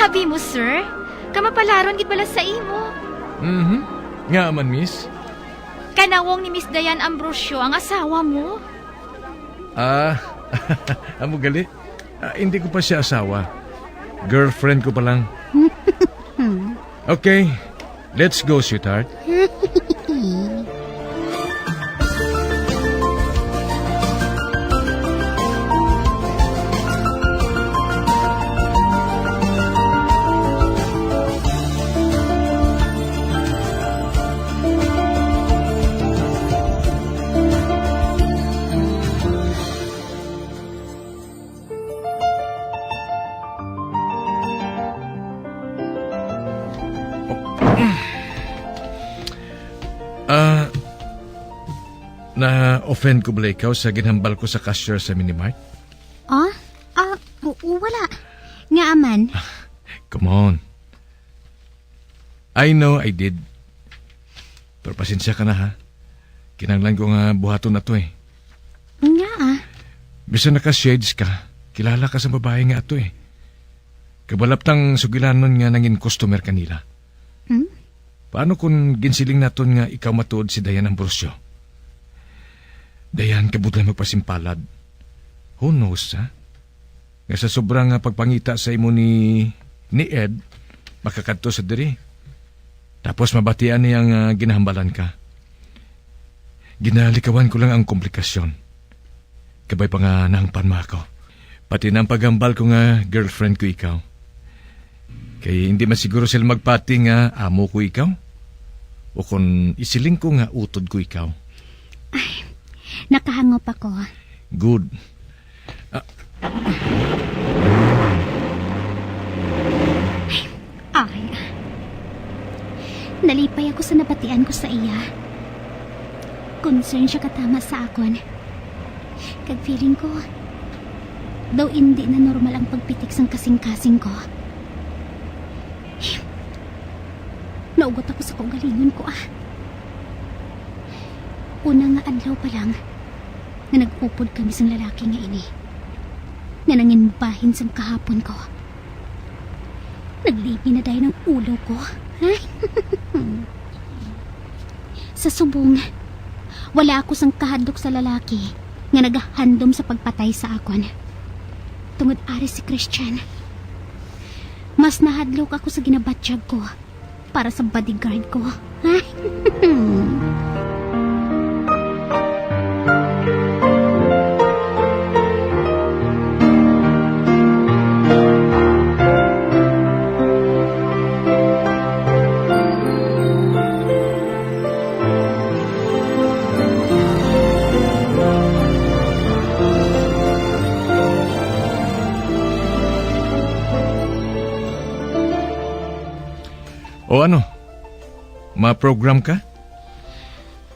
Abi mo, sir? Kamapalaron gid bala sa imo. Mhm. Ngaa man, miss? Kanawong ni Miss Diane Ambrosio ang asawa mo? Ah, amo gali? Ah, hindi ko pa siya asawa. Girlfriend ko pa lang. Okay, let's go, sweetheart. Ah, na-offend ko bala ikaw sa ginhambal ko sa cashier sa Minimart? Ah? Ah, w-, wala. Ngaa man? Come on. I know I did. Pero pasensya ka na, ha? Kinahanglan ko nga buhaton na to, eh. Ngaa? Bisan naka-shades ka, kilala ka sa babae nga ato, eh. Kabalap tang sugilanon nga nangin customer kanila. Hmm? Paano kung ginsiling naton nga ikaw matuod si Dayan Ambrosio? Dayan, kabudlay magpasimpalad. Who knows, ha? Nga sa sobra nga pagpangita sa imo ni, ni Ed, makakadto sa diri. Tapos mabatian niya nga ginahambalan ka. Ginalikawan ko lang ang komplikasyon. Kabay pa nga nahangpan mo ako. Pati na ang paghambal ko nga girlfriend ko ikaw. Kay hindi man siguro sila magpati nga amo ko ikaw. O kon isiling ko nga utod ko ikaw. Ay, nakahangop ako. Good. Ah. Ay, nalipay ako sa nabatian ko sa iya. Concern siya katama sa akon. Kag feeling ko, daw indi na normal ang pagpitik sang kasing-kasing ko. Naugot ako sa kaugalingon ko, ah. Una nga adlaw pa lang, nga nag-upod kami sang lalaki nga ini, nga nanginbahin sang kahapon ko. Naglimi na dayon ang ulo ko. Sa subong, wala ako sang kahadlok sa lalaki nga nagahandom sa pagpatay sa akon. Tungod ari si Christian, mas nahadlok ako sa ginabatyag ko para sa bodyguard ko. O ano? Ma-program ka?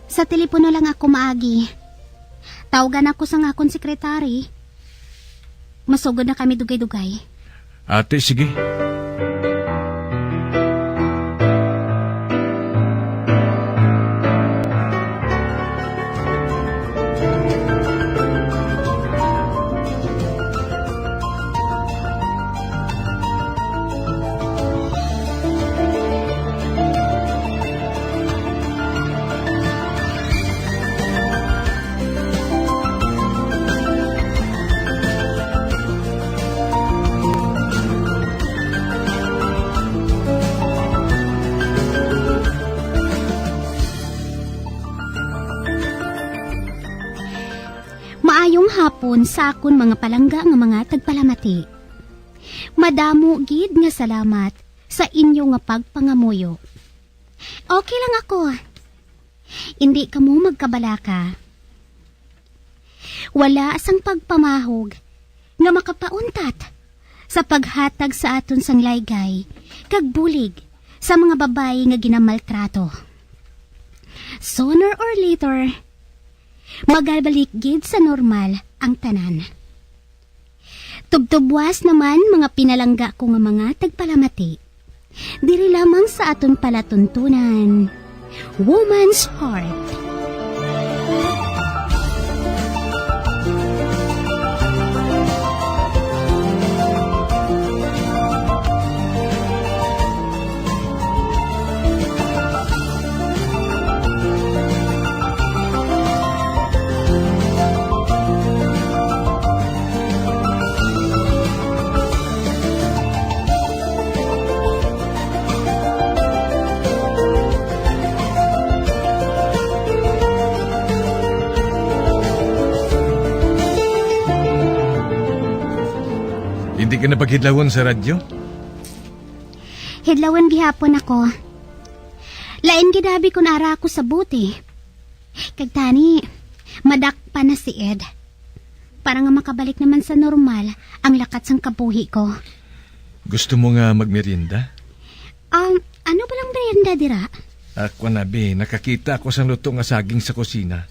Sa telepono lang ako maagi. Tawgan ako sang akon sekretary. Masugod na kami dugay-dugay. Ate, sige. Maayong hapon sa akon mga palangga nga mga tagpalamati. Madamo gid nga salamat sa inyo nga pagpangamuyo. Okay lang ako. Indi kamo magkabalaka. Wala sang pagpamahog nga makapauntat sa paghatag sa aton sang laygay kag bulig sa mga babayi nga ginamaltrato. Sooner or later, magabalik gid sa normal ang tanan. Tubtubwas naman, mga pinalangga ko nga mga tagpalamati. Diri lamang sa aton palatuntunan, Woman's Heart. Hindi ka na paghidlawon sa radyo? Hidlawon gihapon ako. Lain gid abi kun ara ako sa buti. Kag tani, madakpan na si Ed. Para nga makabalik naman sa normal ang lakat sang kabuhi ko. Gusto mo nga magmerienda? Um, ano ba lang merienda dira? Ako na, bi. Nakakita ako sang luto nga saging sa kusina.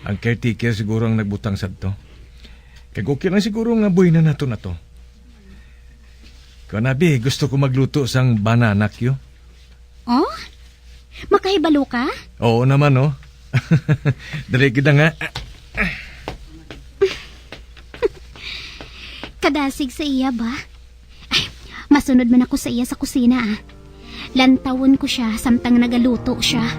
Ang caretaker siguro ang nagbutang sadto. Kag okay lang siguro nga buhinan naton ato. Kuan, abi, gusto ko magluto sang banana cue. Oh? Makahibalo ka? Oo naman, oh. Dali kita nga. Kadasig sa iya ba? Ay, masunod man ako sa iya sa kusina, ah. Lantawon ko sia samtang nagaluto sia.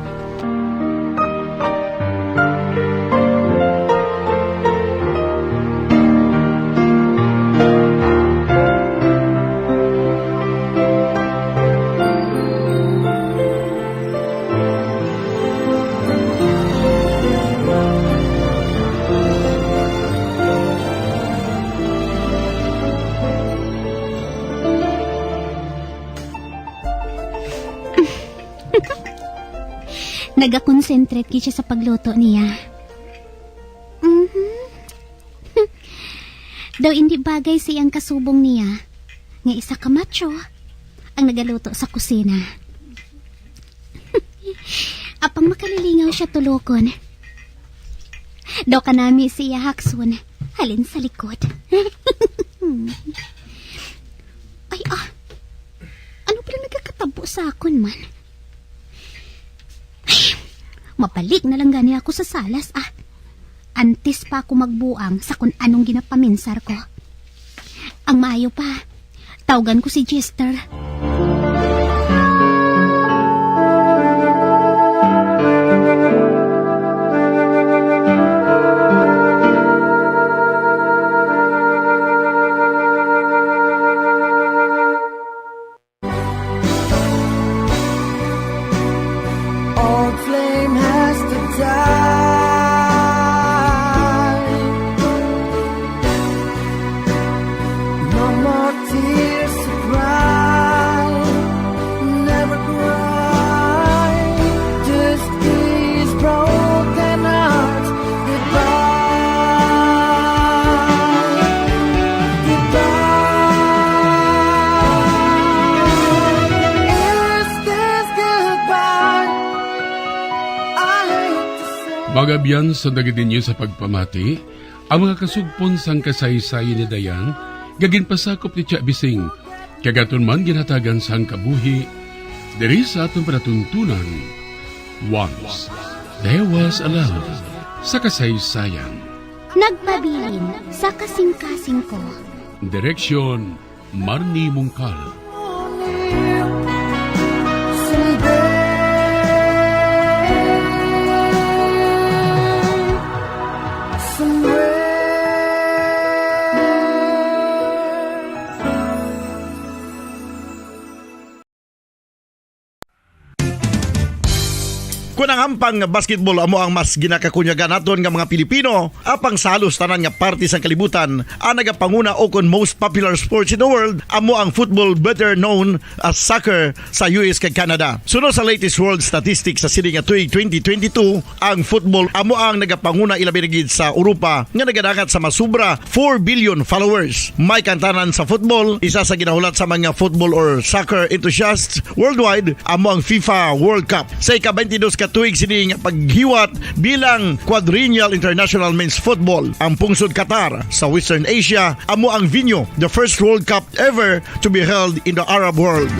Nagakonsentrate gid siya sa pagluto niya. Mhm. Daw indi bagay sa iyang kasubong niya nga isa ka macho ang nagaluto sa kusina. Apang makalilingaw siya tulokon. Daw kanami sa iya hakson halin sa likod. Ay, ah. Ano pala nagakatabo sa akon man? Ay, mabalik na lang gani ako sa salas, ah. Antes pa ako magbuang sa kun anong ginapaminsar ko. Ang maayo pa, tawgan ko si Jester. Tears to cry, never cry. Just these broken hearts goodbye, goodbye. Is this goodbye? I hate to say. Mga abyan, sa dagit ninyo sa pagpamati, ang mga kasugpon sang kasaysayan ni Dayan nga ginpasakop ni Tia Bising, kag aton man ginhatagan sang kabuhi diri sa aton palatuntunan. Once there was a love sa kasaysayan. Nagpabilin sa kasing-kasing ko. Direksyon, Marnie Mungkal. Kon ang ampang nga basketball amo ang mas ginakakunyagan naton nga mga Pilipino, apang sa halos tanan nga parte sang kalibutan, ang nagapanguna ukon most popular sports in the world amo ang football, better known as soccer, sa U S kag Canada. Suno sa latest world statistics sa sini nga tuig twenty twenty-two, ang football amo ang nagapanguna, ilabi na gid sa Europa nga nagadangat sa masubra four billion followers. May kantanan sa football, isa sa ginahulat sa mga football or soccer enthusiasts worldwide amo ang FIFA World Cup. Sa ika-twenty-dos ka tuig sini nga paghiwat bilang quadrennial international men's football, ang pungsod Qatar sa Western Asia amo ang venue, the first World Cup ever to be held in the Arab world.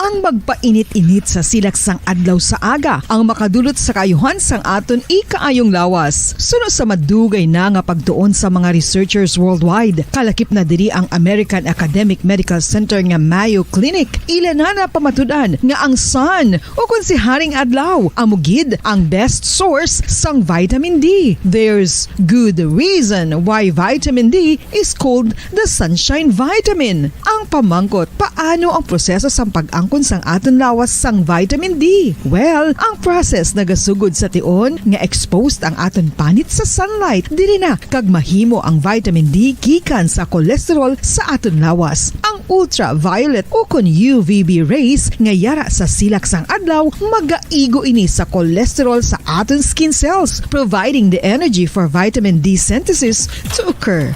Ang magpainit-init sa silak sang adlaw sa aga ang makadulot sa kaayuhan sang aton ikaayong lawas. Suno sa madugay na nga pagtuon sa mga researchers worldwide, kalakip na diri ang American Academic Medical Center nga Mayo Clinic. Ila na napamatud-an nga ang sun, o kon si Haring Adlaw, amo gid ang best source sang vitamin D. There's good reason why vitamin D is called the sunshine vitamin. Ang pamangkot, paano ang proseso sang pag-angkon sang aton lawas sang vitamin D? Well, ang process nagasugod sa tion nga exposed ang aton panit sa sunlight diri na kag mahimo ang vitamin D gikan sa cholesterol sa aton lawas. Ang ultraviolet ukon U V B rays nga yara sa silak sang adlaw magaigo ini sa cholesterol sa aton skin cells, providing the energy for vitamin D synthesis to occur.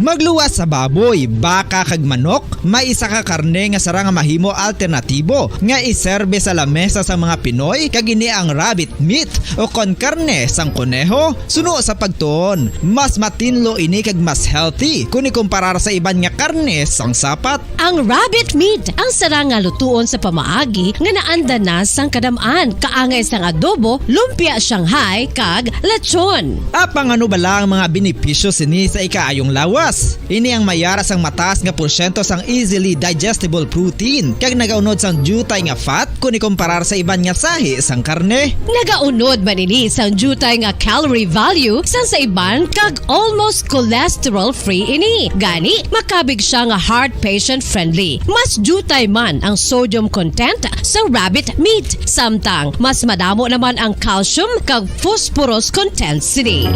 Magluwas sa baboy, baka kag manok, may isa ka karne nga sarang nga mahimo alternatibo nga iserbe sa lamesa sang mga Pinoy, kag ini ang rabbit meat o kon karne sang koneho. Suno sa pagtuon, mas matinlo ini kag mas healthy kon ikumparar sa iban nga karne sang sapat. Ang rabbit meat ang sarang nga lutuon sa pamaagi nga naanda na sang kadam-an, kaangay sang adobo, lumpia Shanghai, kag lechon. Apang ano bala ang mga benepisyo sini sa ikaayong lawas? Ini ang may yara sang mataas nga porsyento sang easily digestible protein kag nagaunod sang diutay nga fat kon ikumparar sa iban nga sahi sang karne. Nagaunod man ini sang diutay nga calorie value sang sa iban kag almost cholesterol-free ini. Gani, makabig siya nga heart patient-friendly. Mas diutay man ang sodium content sa rabbit meat, samtang mas madamo naman ang calcium kag phosphorus content sini.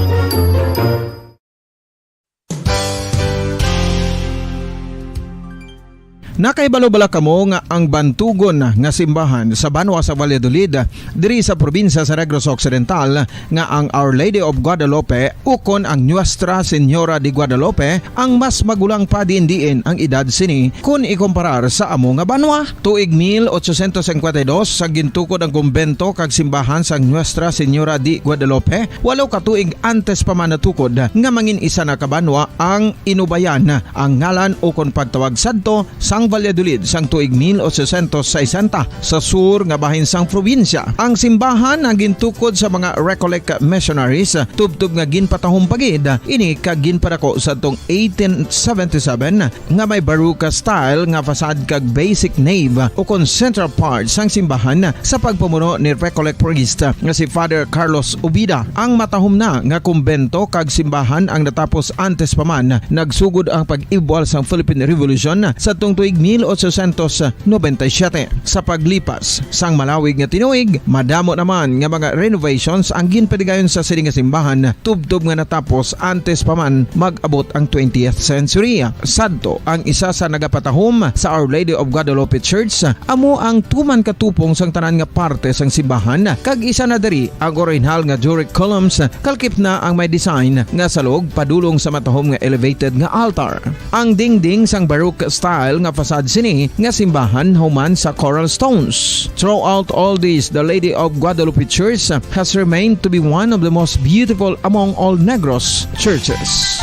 Nakahibalo bala kamo nga ang bantugon nga simbahan sa banwa sa Valladolid, diri sa probinsya sa Negros Occidental, nga ang Our Lady of Guadalupe ukon ang Nuestra Señora de Guadalupe ang mas magulang pa diin-diin ang edad sini kon ikumparar sa amo nga banwa? Tuig mil ochocientos cincuenta y dos sa gintukod ang kumbento kag simbahan sang Nuestra Señora de Guadalupe, walo ka tuig antes pa man natukod nga mangin isa na ka banwa ang Inubayan, ang ngalan ukon pagtawag sadto sang Valladolid sang tuig mil ochocientos sesenta, sa sur nga bahin sang probinsya. Ang simbahan ang gintukod sa mga Recollect missionaries, tubtob nga ginpatahom pa gid ini kag ginpadako sadtong eighteen seventy-seven, nga may Baroque style nga facade kag basic nave ukon central part sang simbahan sa pagpamuno ni Recollect priest nga si Father Carlos Ubida. Ang matahom na nga kumbento kag simbahan ang natapos antes pa man nagsugod ang pag-ibwal sang Philippine Revolution sadtong tuig mil ochocientos noventa y siete. Sa paglipas sang malawig nga tinuig, madamo naman nga mga renovations ang ginpaligayon sa sini nga simbahan, tubtob nga natapos antes pa man mag-abot ang twentieth century. Sadto, ang isa sa nagapatahom sa Our Lady of Guadalupe Church amo ang tuman ka tupong sang tanan nga parte sang simbahan, kag isa na diri ang orihinal nga Doric columns, kalkip na ang may design nga salog padulong sa matahom nga elevated nga altar. Ang dingding sang Baroque style nga facade sini nga simbahan human sa coral stones. Throughout all this, the Lady of Guadalupe Church has remained to be one of the most beautiful among all Negros churches.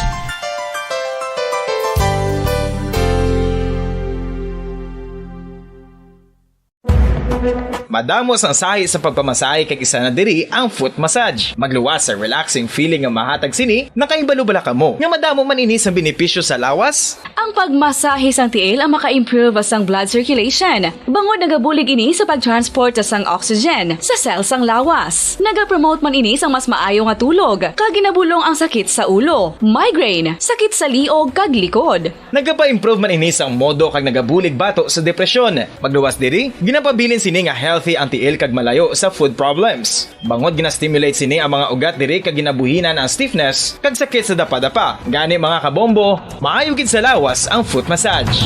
Madamo sang sahi sa pagpamasahe, kag isa na diri ang foot massage. Magluwas sa relaxing feeling nga mahatag sini. Nakahibalo bala kamo nga madamo man ini sang benepisyo sa lawas? Ang pagmasahe sang tiil ang maka-improve sang blood circulation, bangod nagabulig ini sa pag-transport sang oxygen sa cell sang lawas. Nagapromote man ini sang mas maayo nga tulog, kag ginabulong ang sakit sa ulo, migraine, sakit sa liog, kag likod. Nagapa-improve man ini sang modo kag nagabulig bato sa depresyon. Magluwas diri, ginapabilin sini nga healthy ang tiil kag malayo sa foot problems. Bangod gina-stimulate sini ang mga ugat diri kag ginabuhinan ang stiffness kag sakit sa dapadapa. Gani, mga kabombo, maayo gid sa lawas ang foot massage.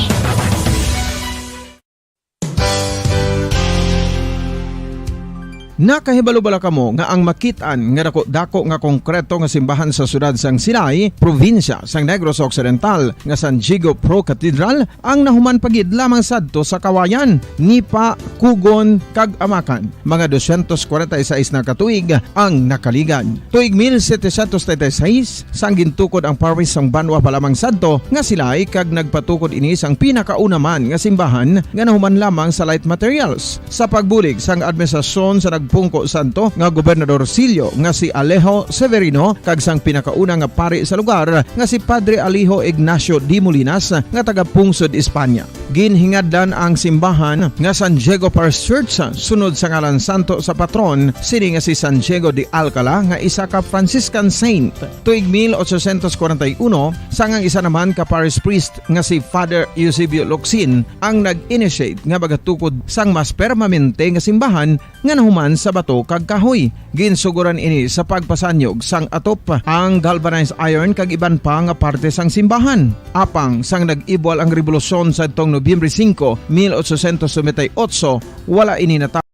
Nakahibalo bala kamo nga ang makit-an nga dako-dako nga konkreto nga simbahan sa siyudad sang Silay, probinsya sang Negros Occidental, nga San Diego Pro Cathedral ang nahuman pa gid lamang sadto sa Kawayan, Nipa, Cogon, kag Amacan, mga dosyentos kwarenta y seis na ka tuig ang nakaligad. Tuig mil setecientos treinta y seis, sang gintukod ang parish sang banwa pa lamang sadto nga Silay, kag nagpatukod ini sang pinakauna man nga simbahan nga nahuman lamang sa light materials. Sa pagbulig sang administrasyon sa nagpungko sadto nga gobernador silyo nga si Alejo Severino kag sang pinakauna nga pari sa lugar nga si Padre Alejo Ignacio de Molinas nga taga Pungsod, Espanya. Ginhingadlan ang simbahan nga San Diego Parish Church sunod sa ngalan santo sa patron sini nga si San Diego de Alcala, nga isa ka Franciscan saint. Tuig mil ochocientos kwarenta y uno, sang ang isa naman ka parish priest nga si Father Eusebio Locsin ang nag-initiate nga magatukod sang mas permanente nga simbahan nga nahuman sa bato kag kahoy. Ginsugoran ini sa pagpasanyog sang atop, ang galvanized iron kag iban pa nga parte sang simbahan. Apang sang nag-ibwal ang rebolusyon sadtong Nobyembre singko, mil ochocientos noventa y ocho, wala ini nata-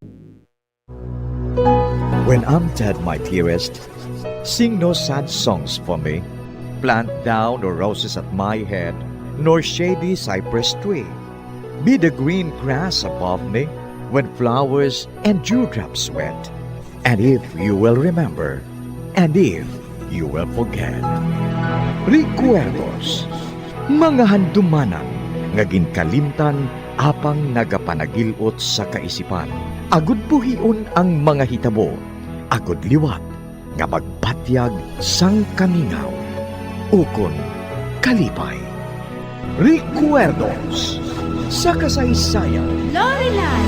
When I'm dead, my dearest, sing no sad songs for me. Plant thou no roses at my head, nor shady cypress tree. Be the green grass above me when flowers and dewdrops wet. And if you will remember, and if you will forget. Recuerdos, mga handumanan nga ginkalimtan apang nagapanagil-ot sa kaisipan, agud buhion ang mga hitabo, agud liwat nga magbatyag sang kamingaw ukon kalipay. Recuerdos sa kasaysayan. Lorelan.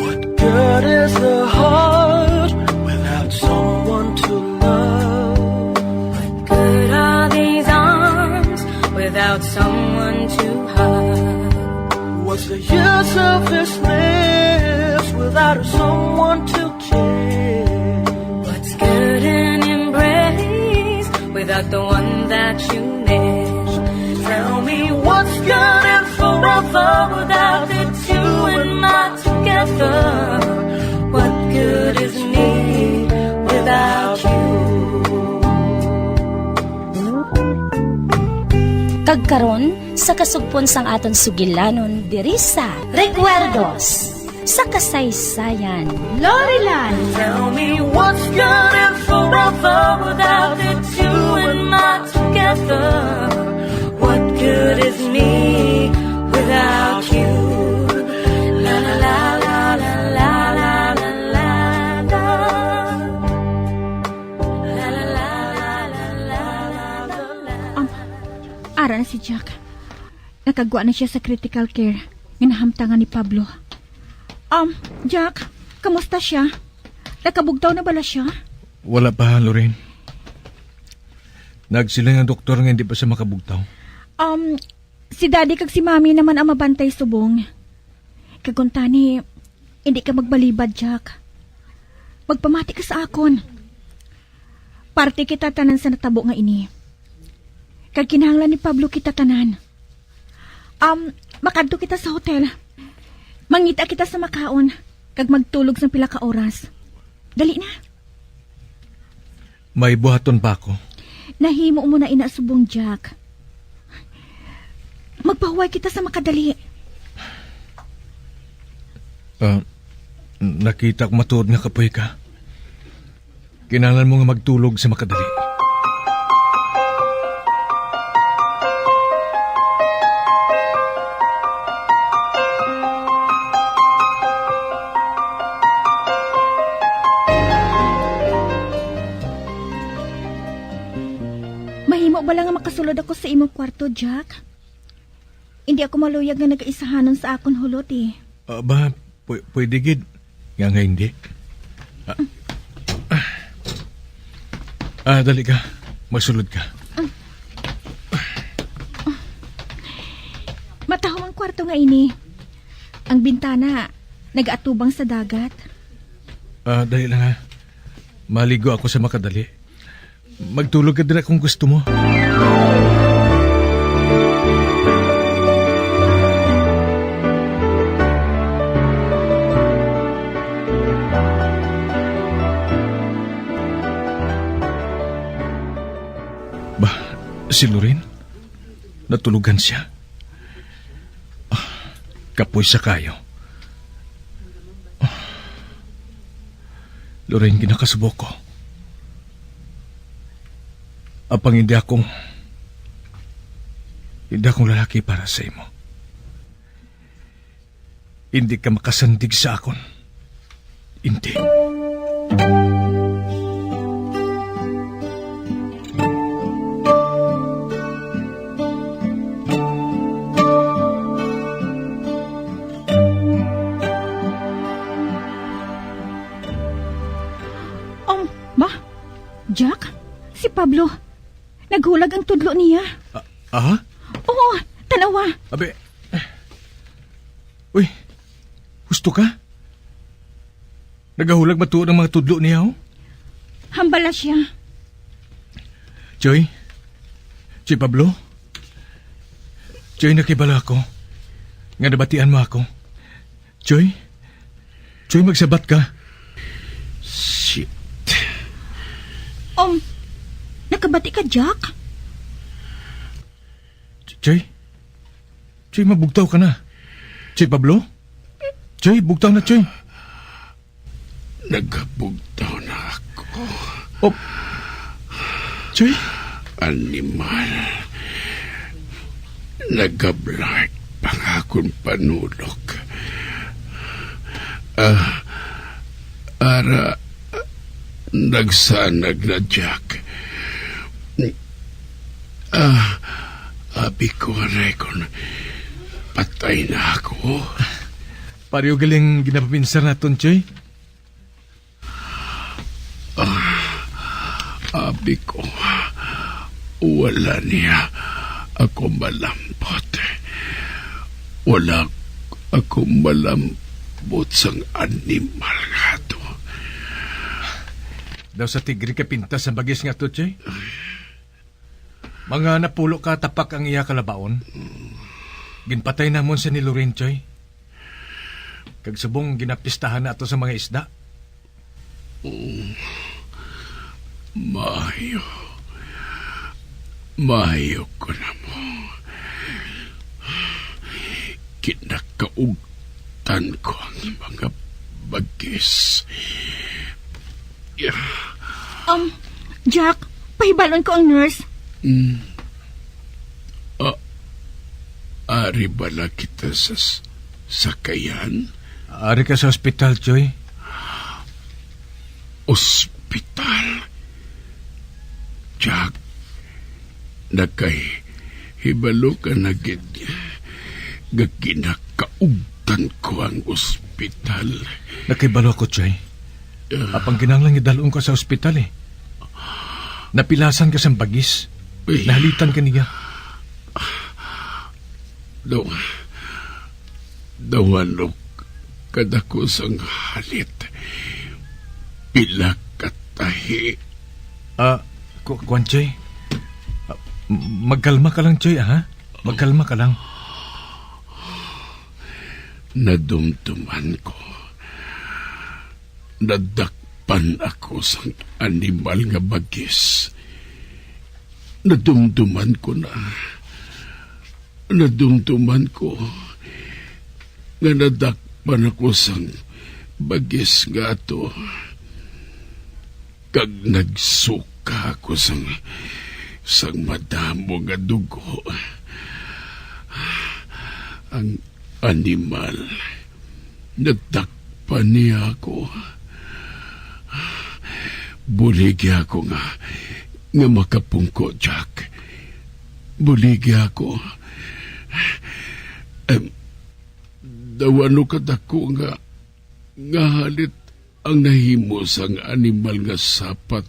What good is the heart without someone to love? What good are these arms without someone to hug? What's the use of this lips without someone to kiss? What's good in embrace without the one that you miss? Tell me what's good and forever without the two and my together. What good is me without you? Kag karon, sa kasugpon sang aton sugilanon diri sa Recuerdos sa Kasaysayan. Lorelan. Tell me what's good and forever without the two and my together. What good is me without you? La, la, la. La, la, la, la, la, la, la, la. Um, ara na si Jack. Nakagwa na siya sa critical care nga nahamtangan ni Pablo. Um, Jack, kamusta siya? Nakabugtaw na bala siya? Wala pa, Lorraine. Nagsiling ang doktor nga hindi pa siya makabugtaw. Um, si Daddy kag si Mommy naman ang mabantay subong. Kag kuntani, hindi ka magbalibad, Jack. Magpamati ka sa akon. Parte kita tanan sa natabo nga ini. Kag kinahanglan ni Pablo kita tanan. Um, makadto kita sa hotel. Mangita kita sa makaon, kag magtulog sang pila ka oras. Dali na. May buhaton pa ako. Nahimo mo na ina subong, Jack. Magpahuway kita sa makadali. Ah, nakita ko matuod nga kapoy ka. Kinahanglan mo nga magtulog sa makadali. Mahimo bala nga makasulod ako sa imong kwarto, Jack? Hindi ako maluyag nga nagaisahanon sa akon hulot, eh. Ah, ba, pw-, pwede gid. Nga nga hindi. Ah, ah, ah, dali ka. Magsulod ka. Matahom ang kwarto nga ini. Ang bintana nagaatubang sa dagat. Ah, dali lang, ha. Maligo ako sa makadali. Magtulog ka dira kung gusto mo. Ba, si Loren? Natulugan siya. Ah, kapoy sa kayo. Ah, Loren, ginakasubo ko. Apang hindi akong, hindi akong lalaki para sa imo. Hindi ka makasandig sa akon. Hindi. Um, ma? Jack? Si Pablo. Naghulag ang tudlo niya. Ah, aha? Oo, tanawa. Abi. Uy, husto ka? Nagahulag matuod ang mga tudlo niya, oh. Hambala siya. Choy? Choy Pablo? Choy, nakibalo ako nga nabatian mo ako. Choy? Choy, magsabat ka. Shit. Um, nakabati ka, Jack? Ch-, Choy? Choy, mabugtaw ka na. Choy Pablo? Choy, bugtaw na, Choy. Nagabugtaw na ako. Oh. Choy? Animal. Nagablart pa nga akon panulok. Ah, ara, nagsanag na, Jack. Ah, abi ko, aray, kon patay na ako. Pareho galing ginapapinsar naton, Choy. Ah, abi ko, wala niya ako malambot. Wala ako malambot sang animal nga to. Daw sa tigre ka pintas ang bagis nga to, Choy? Mga napulo ka tapak ang iya kalabaon. Ginpatay namon sa ni Loren, Choy. Kag subong ginapistahan na ato sa mga isda. Oh, maayo. Maayo ko na mo. Kinakaugtan ko ang mga bagis. Um, Jack, pahibalon ko ang nurse. Mm. Ah, ari bala kita sa s-, sakayan? Ari ka sa ospital, Choy. Ospital? Jack, nakahibalo ka na gid nga ginakaugtan ko ang ospital. Nakahibalo ako, Choy. Ah. Apang kinahanglan nga dalhon ka sa ospital, eh. Napilasan ka sang bagis. Uy. Nahalitan ka niya. Daw, daw ano kadako sang halit. Pila ka tahi. Ah, ku-, kuwan, Choy. Ah, m-, magkalma ka lang, Choy, ha? Magkalma ka lang. Nadumduman ko. Nadakpan ako sang animal nga bagis. Nadumduman ko na. Nadumduman ko nga nadakpan ako sang bagis nga ato. Kag nagsuka ako sang, sang madamo nga dugo. Ang animal, nadakpan niya ako. Buligi ako nga, nga makapungko, Jack. Buligi ako. Em, daw ano kadako nga, nga halit ang nahimo sang animal nga sapat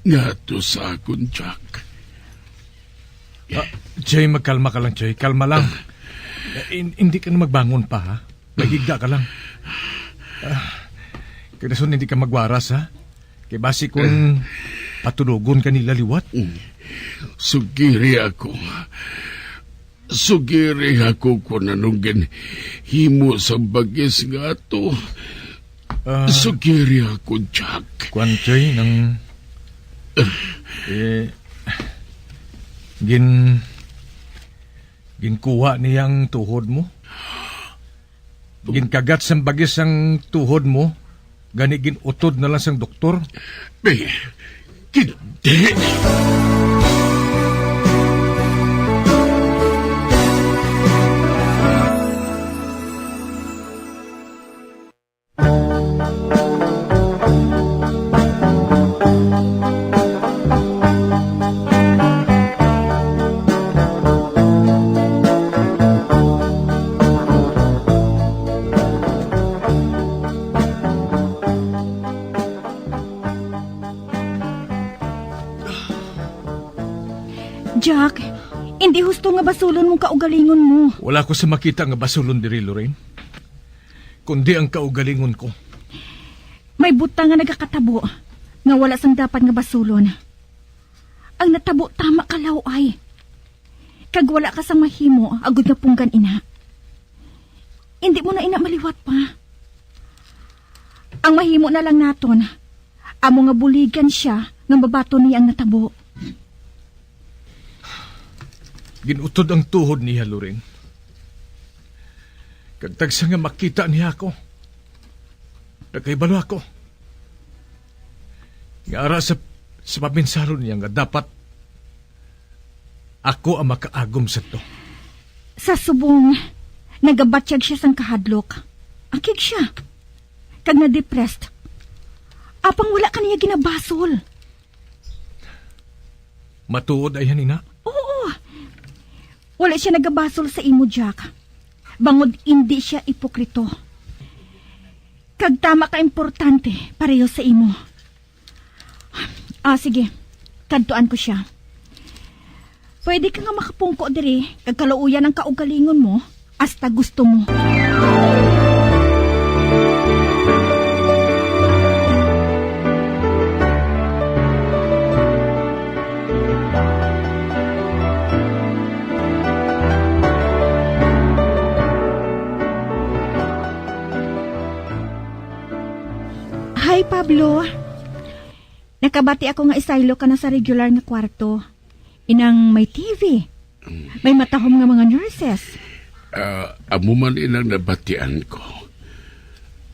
nga ato sa akon, Jack. Ah, Choy, magkalma ka lang, Choy. Kalma lang. Ah. Eh, hin-, hindi ka na magbangon pa, ha? Maghigda ka lang. Ah, kay dason hindi ka magwaras, ha? Kay basi kung patulogon ka nila liwat. Mm. Sugiri ako. Sugiri ako kung anong ginhimo sa bagis nga ato. Ah. Sugiri ako, Jack. Kwan, Choy, nang, eh, gin-, ginkuha niya ang tuhod mo? Ginkagat sang bagis ang tuhod mo, gani gin-utod na lang sang doktor. Be, hindi. Jack, hindi husto nga basulon mong kaugalingon mo. Wala ko sa makita nga basulon diri, Lorraine. Kundi ang kaugalingon ko. May butang nga nagakatabo nga wala sang dapat nga basulon. Ang natabo tama ka, Law-ay. Kag wala ka sang mahimo agod nga punggan ina. Indi mo na ina maliwat pa. Ang mahimo na lang naton, amo nga buligan sia nga mabaton niya ang natabo. Ginutod ang tuhod niya, Lorraine. Kag tagsa nga makita niya ako, nakahibalo ako nga ara sa, sa pabinsaron niya nga dapat ako ang makaagom sa to. Sa subong, nagabatyag sia sang kahadlok. Akig sia. Kag na-depressed. Apang wala ka niya ginabasol. Matuod ay ina? Oo. Wala sia nagabasol sa imo, Jack. Bangod indi sia ipokrito. Kag tama ka importante pareho sa imo. Ah, sige. Kadtuan ko sia. Pwede ka nga makapungko diri kag kaluoyan ang kaugalingon mo hasta gusto mo. Hi, Pablo. Nakabati ako nga isaylo ka na sa regular nga kwarto. Inang may T V. May matahom nga mga nurses. Ah, amo man inang nabatian ko.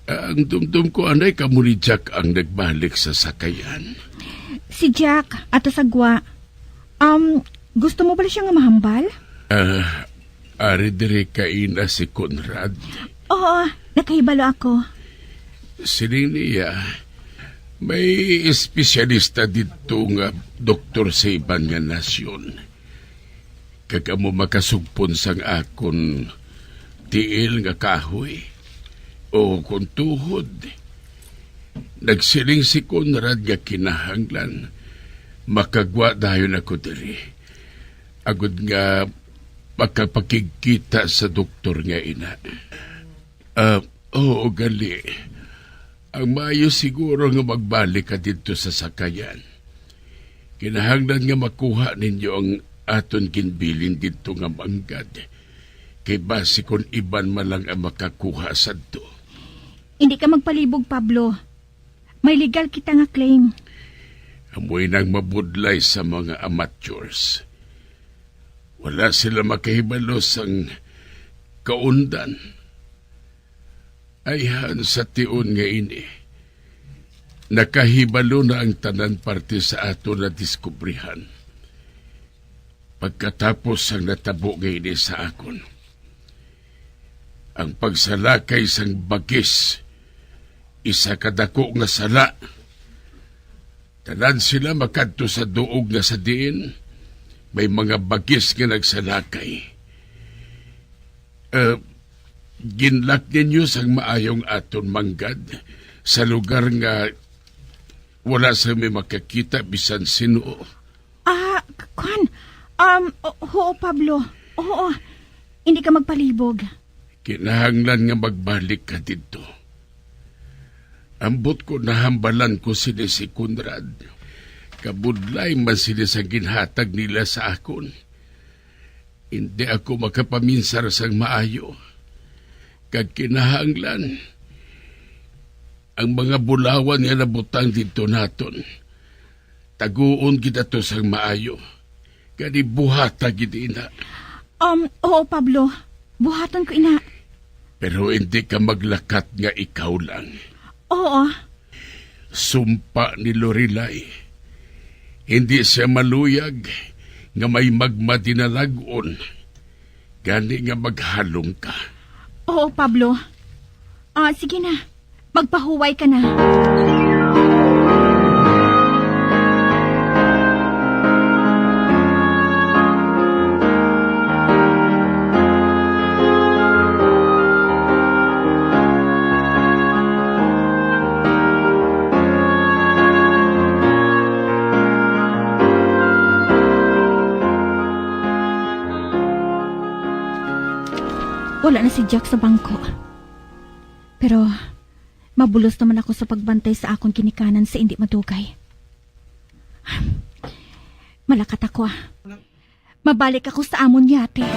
Ah, ang dumdum ko, anay kamo ni Jack ang nagbalik sa sakayan. Si Jack, ato sa gwa. Um, gusto mo bala sia nga mahambal? Ah, ari diri kaina si Conrad. Oo, nakahibalo ako. Siling niya, may espesyalista didto nga doktor sa iban nga nasyon. Kag amo makasugpon sang akon tiil nga kahoy, o kon tuhod. Nagsiling si Conrad nga kinahanglan Makagwa dayon ako diri, agod nga makapakigkita sa doktor nga ina. Ah, oo, gali. Ang maayo siguro nga magbalik ka didto sa sakayan. Kinahanglan nga makuha ninyo ang aton ginbilin didto nga manggad, kay basi kon iban man lang ang makakuha sadto. Hindi ka magpalibog, Pablo. May legal kita nga claim. Amoy nang mabudlay sa mga amateurs. Wala sila makahibalo sang kaundan. Ayhan sa tion nga ini, nakahibalo na ang tanan parte sa aton nadiskubrihan. Pagkatapos sang natabo nga ini sa akon, ang pagsalakay sang bagis, isa ka dako nga sala. Tanan sila makadto sa duog nga sa diin may mga bagis nga nagsalakay. Eh, ginlak ninyo sang maayong aton manggad sa lugar nga wala sa may makakita bisan sino. Ah, k-, kwan. Um, o-, oo, Pablo. Oo, hindi ka magpalibog. Kinahanglan nga magbalik ka didto. Ambot ko nahambalan ko sini si Conrad. Kabudlay man sini sa ginhatag nila sa akon. Hindi ako makapaminsar sang maayo. Kag kinahanglan, ang mga bulawan nga nabutang didto naton, taguon gid ato sang maayo. Gani buhata gid ina. Um, oo, Pablo. Buhaton ko ina. Pero hindi ka maglakat nga ikaw lang. Oo. Sumpa ni Lorelai, hindi siya maluyag nga may magmadinalag-on. Gani nga maghalong ka. Oo, Pablo. Ah, sige na. Magpahuway ka na. Wala na si Jack sa bangko. Pero mabulos naman ako sa pagbantay sa akon ginikanan sa indi madugay. Malakat ako, ah. Mabalik ako sa amon yate.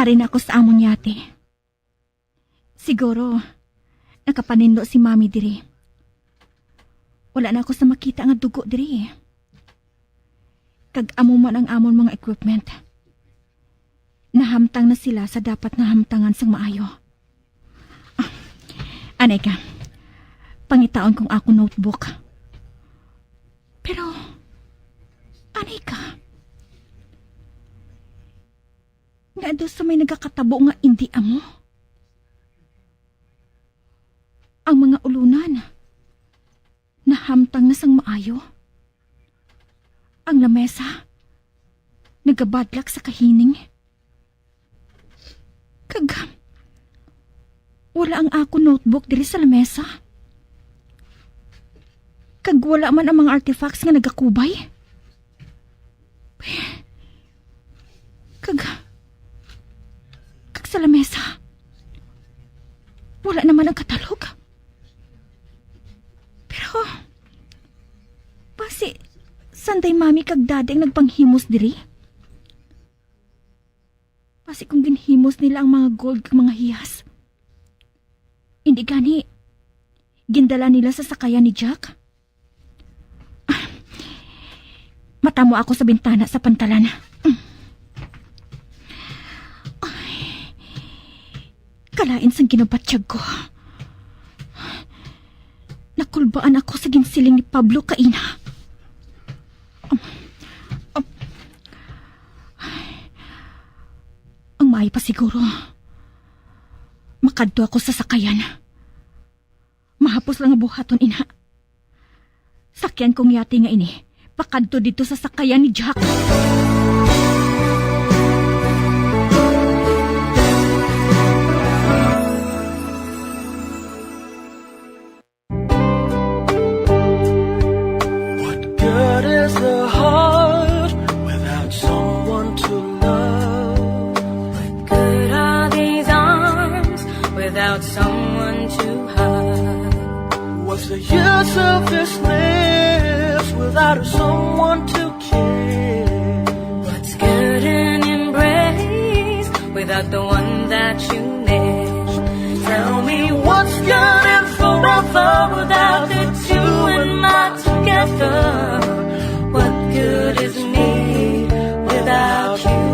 Ari na ako sa amon yate. Siguro, nakapaninlo si Mami diri. Wala na ako sa makita nga dugo diri. Kag amo man ang amon mga equipment. Nahamtang na sila sa dapat nahamtangan sang maayo. Ah, anay ka. Pangitaon kong ako notebook. Pero, anay ka. Nga daw sa may nagakatabo nga indi amo. Ang mga ulunan, nahamtang na sang maayo. Ang lamesa, nagabadlak sa kahining. Kag, wala ang akon notebook diri sa lamesa. Kag wala man ang mga artifacts nga nagakubay. Kag, kag sa lamesa, wala naman ang katalog. Pero, basi, sanday Mami kag Daddy ang nagpanghimos diri? Basi kung ginhimos nila ang mga gold kag mga hiyas, hindi gani gindala nila sa sakayan ni Jack? Ah, matamo ako sa bintana sa pantalan. Ay, kalain sang ginabatyag ko. Nakulbaan ako sa ginsiling ni Pablo kaina. Um, um, ang maayo pa siguro, Kadto ako sa sakayan. Mahapos lang nga buhaton, ina. Sakyan kong yate nga ini pakadto didto sa sakayan ni Jack. What good is the heart without someone to love? What good are these arms without someone to hug? What's the use of this lips without someone to kiss? What's good in embrace without the one that you miss? Tell me what's good in forever without the two and my together? What good is me without you?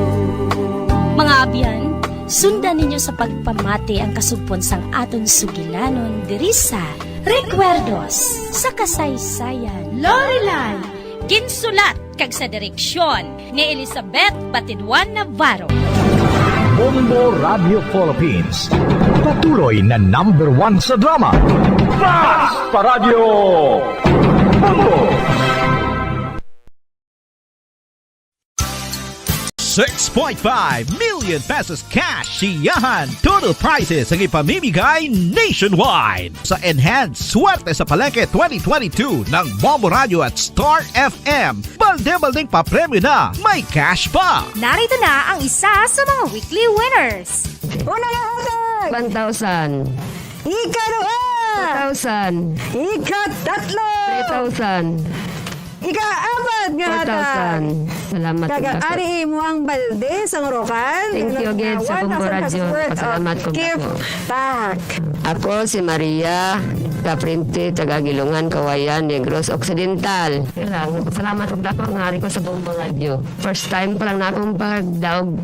Mga abyan, sundan ninyo sa pagpamati ang kasugpon sang aton sugilanon diri sa Recuerdos sa Kasaysayan. Loreline, ginsulat kag sa direksyon ni Elizabeth Batidwan Navarro. Bombo Radio Philippines, patuloy na number one sa drama. Basta Radyo Bombo! Six point five million pesos cash siyahan. Total prizes ang ipamimigay nationwide. Sa Enhance Swerte sa Palengke twenty twenty-two ng Bombo Radio at Star F M, balde-baldeng papremyo na, may cash pa. Narito na ang isa sa mga weekly winners. Una nga hatag! One thousand. Ikaduha! Two thousand. Ikatatlo! Three thousand. Ikaapat nga hatag. Four thousand. Salamat. Kag ang ari imo ang balde sang Orocan. Thank you again sa Bombo Radio. Pasalamat ko gift pack. Ako si Maria Caprinte, taga Gilungan, Kawayan, Negros Occidental. Kailang, salamat og dako nga ari ko sa Bombo Radio. First time pa lang na akong pagdaog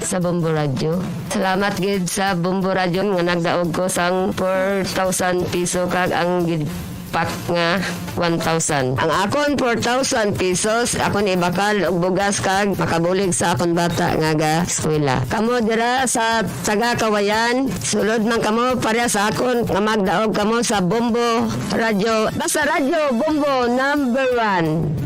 sa Bombo Radio. Salamat gid sa Bombo Radio nga nagdaog ko sang four thousand piso kag ang gid pack nga one thousand. Ang akon four thousand pesos, akon ibakal og bugas kag makabulig sa akon bata nga ga-eskwela. Kamo dira sa taga Kawayan, sulod man kamo pareha sa akon nga magdaog kamo sa Bombo Radio. Basta Radio Bombo number one.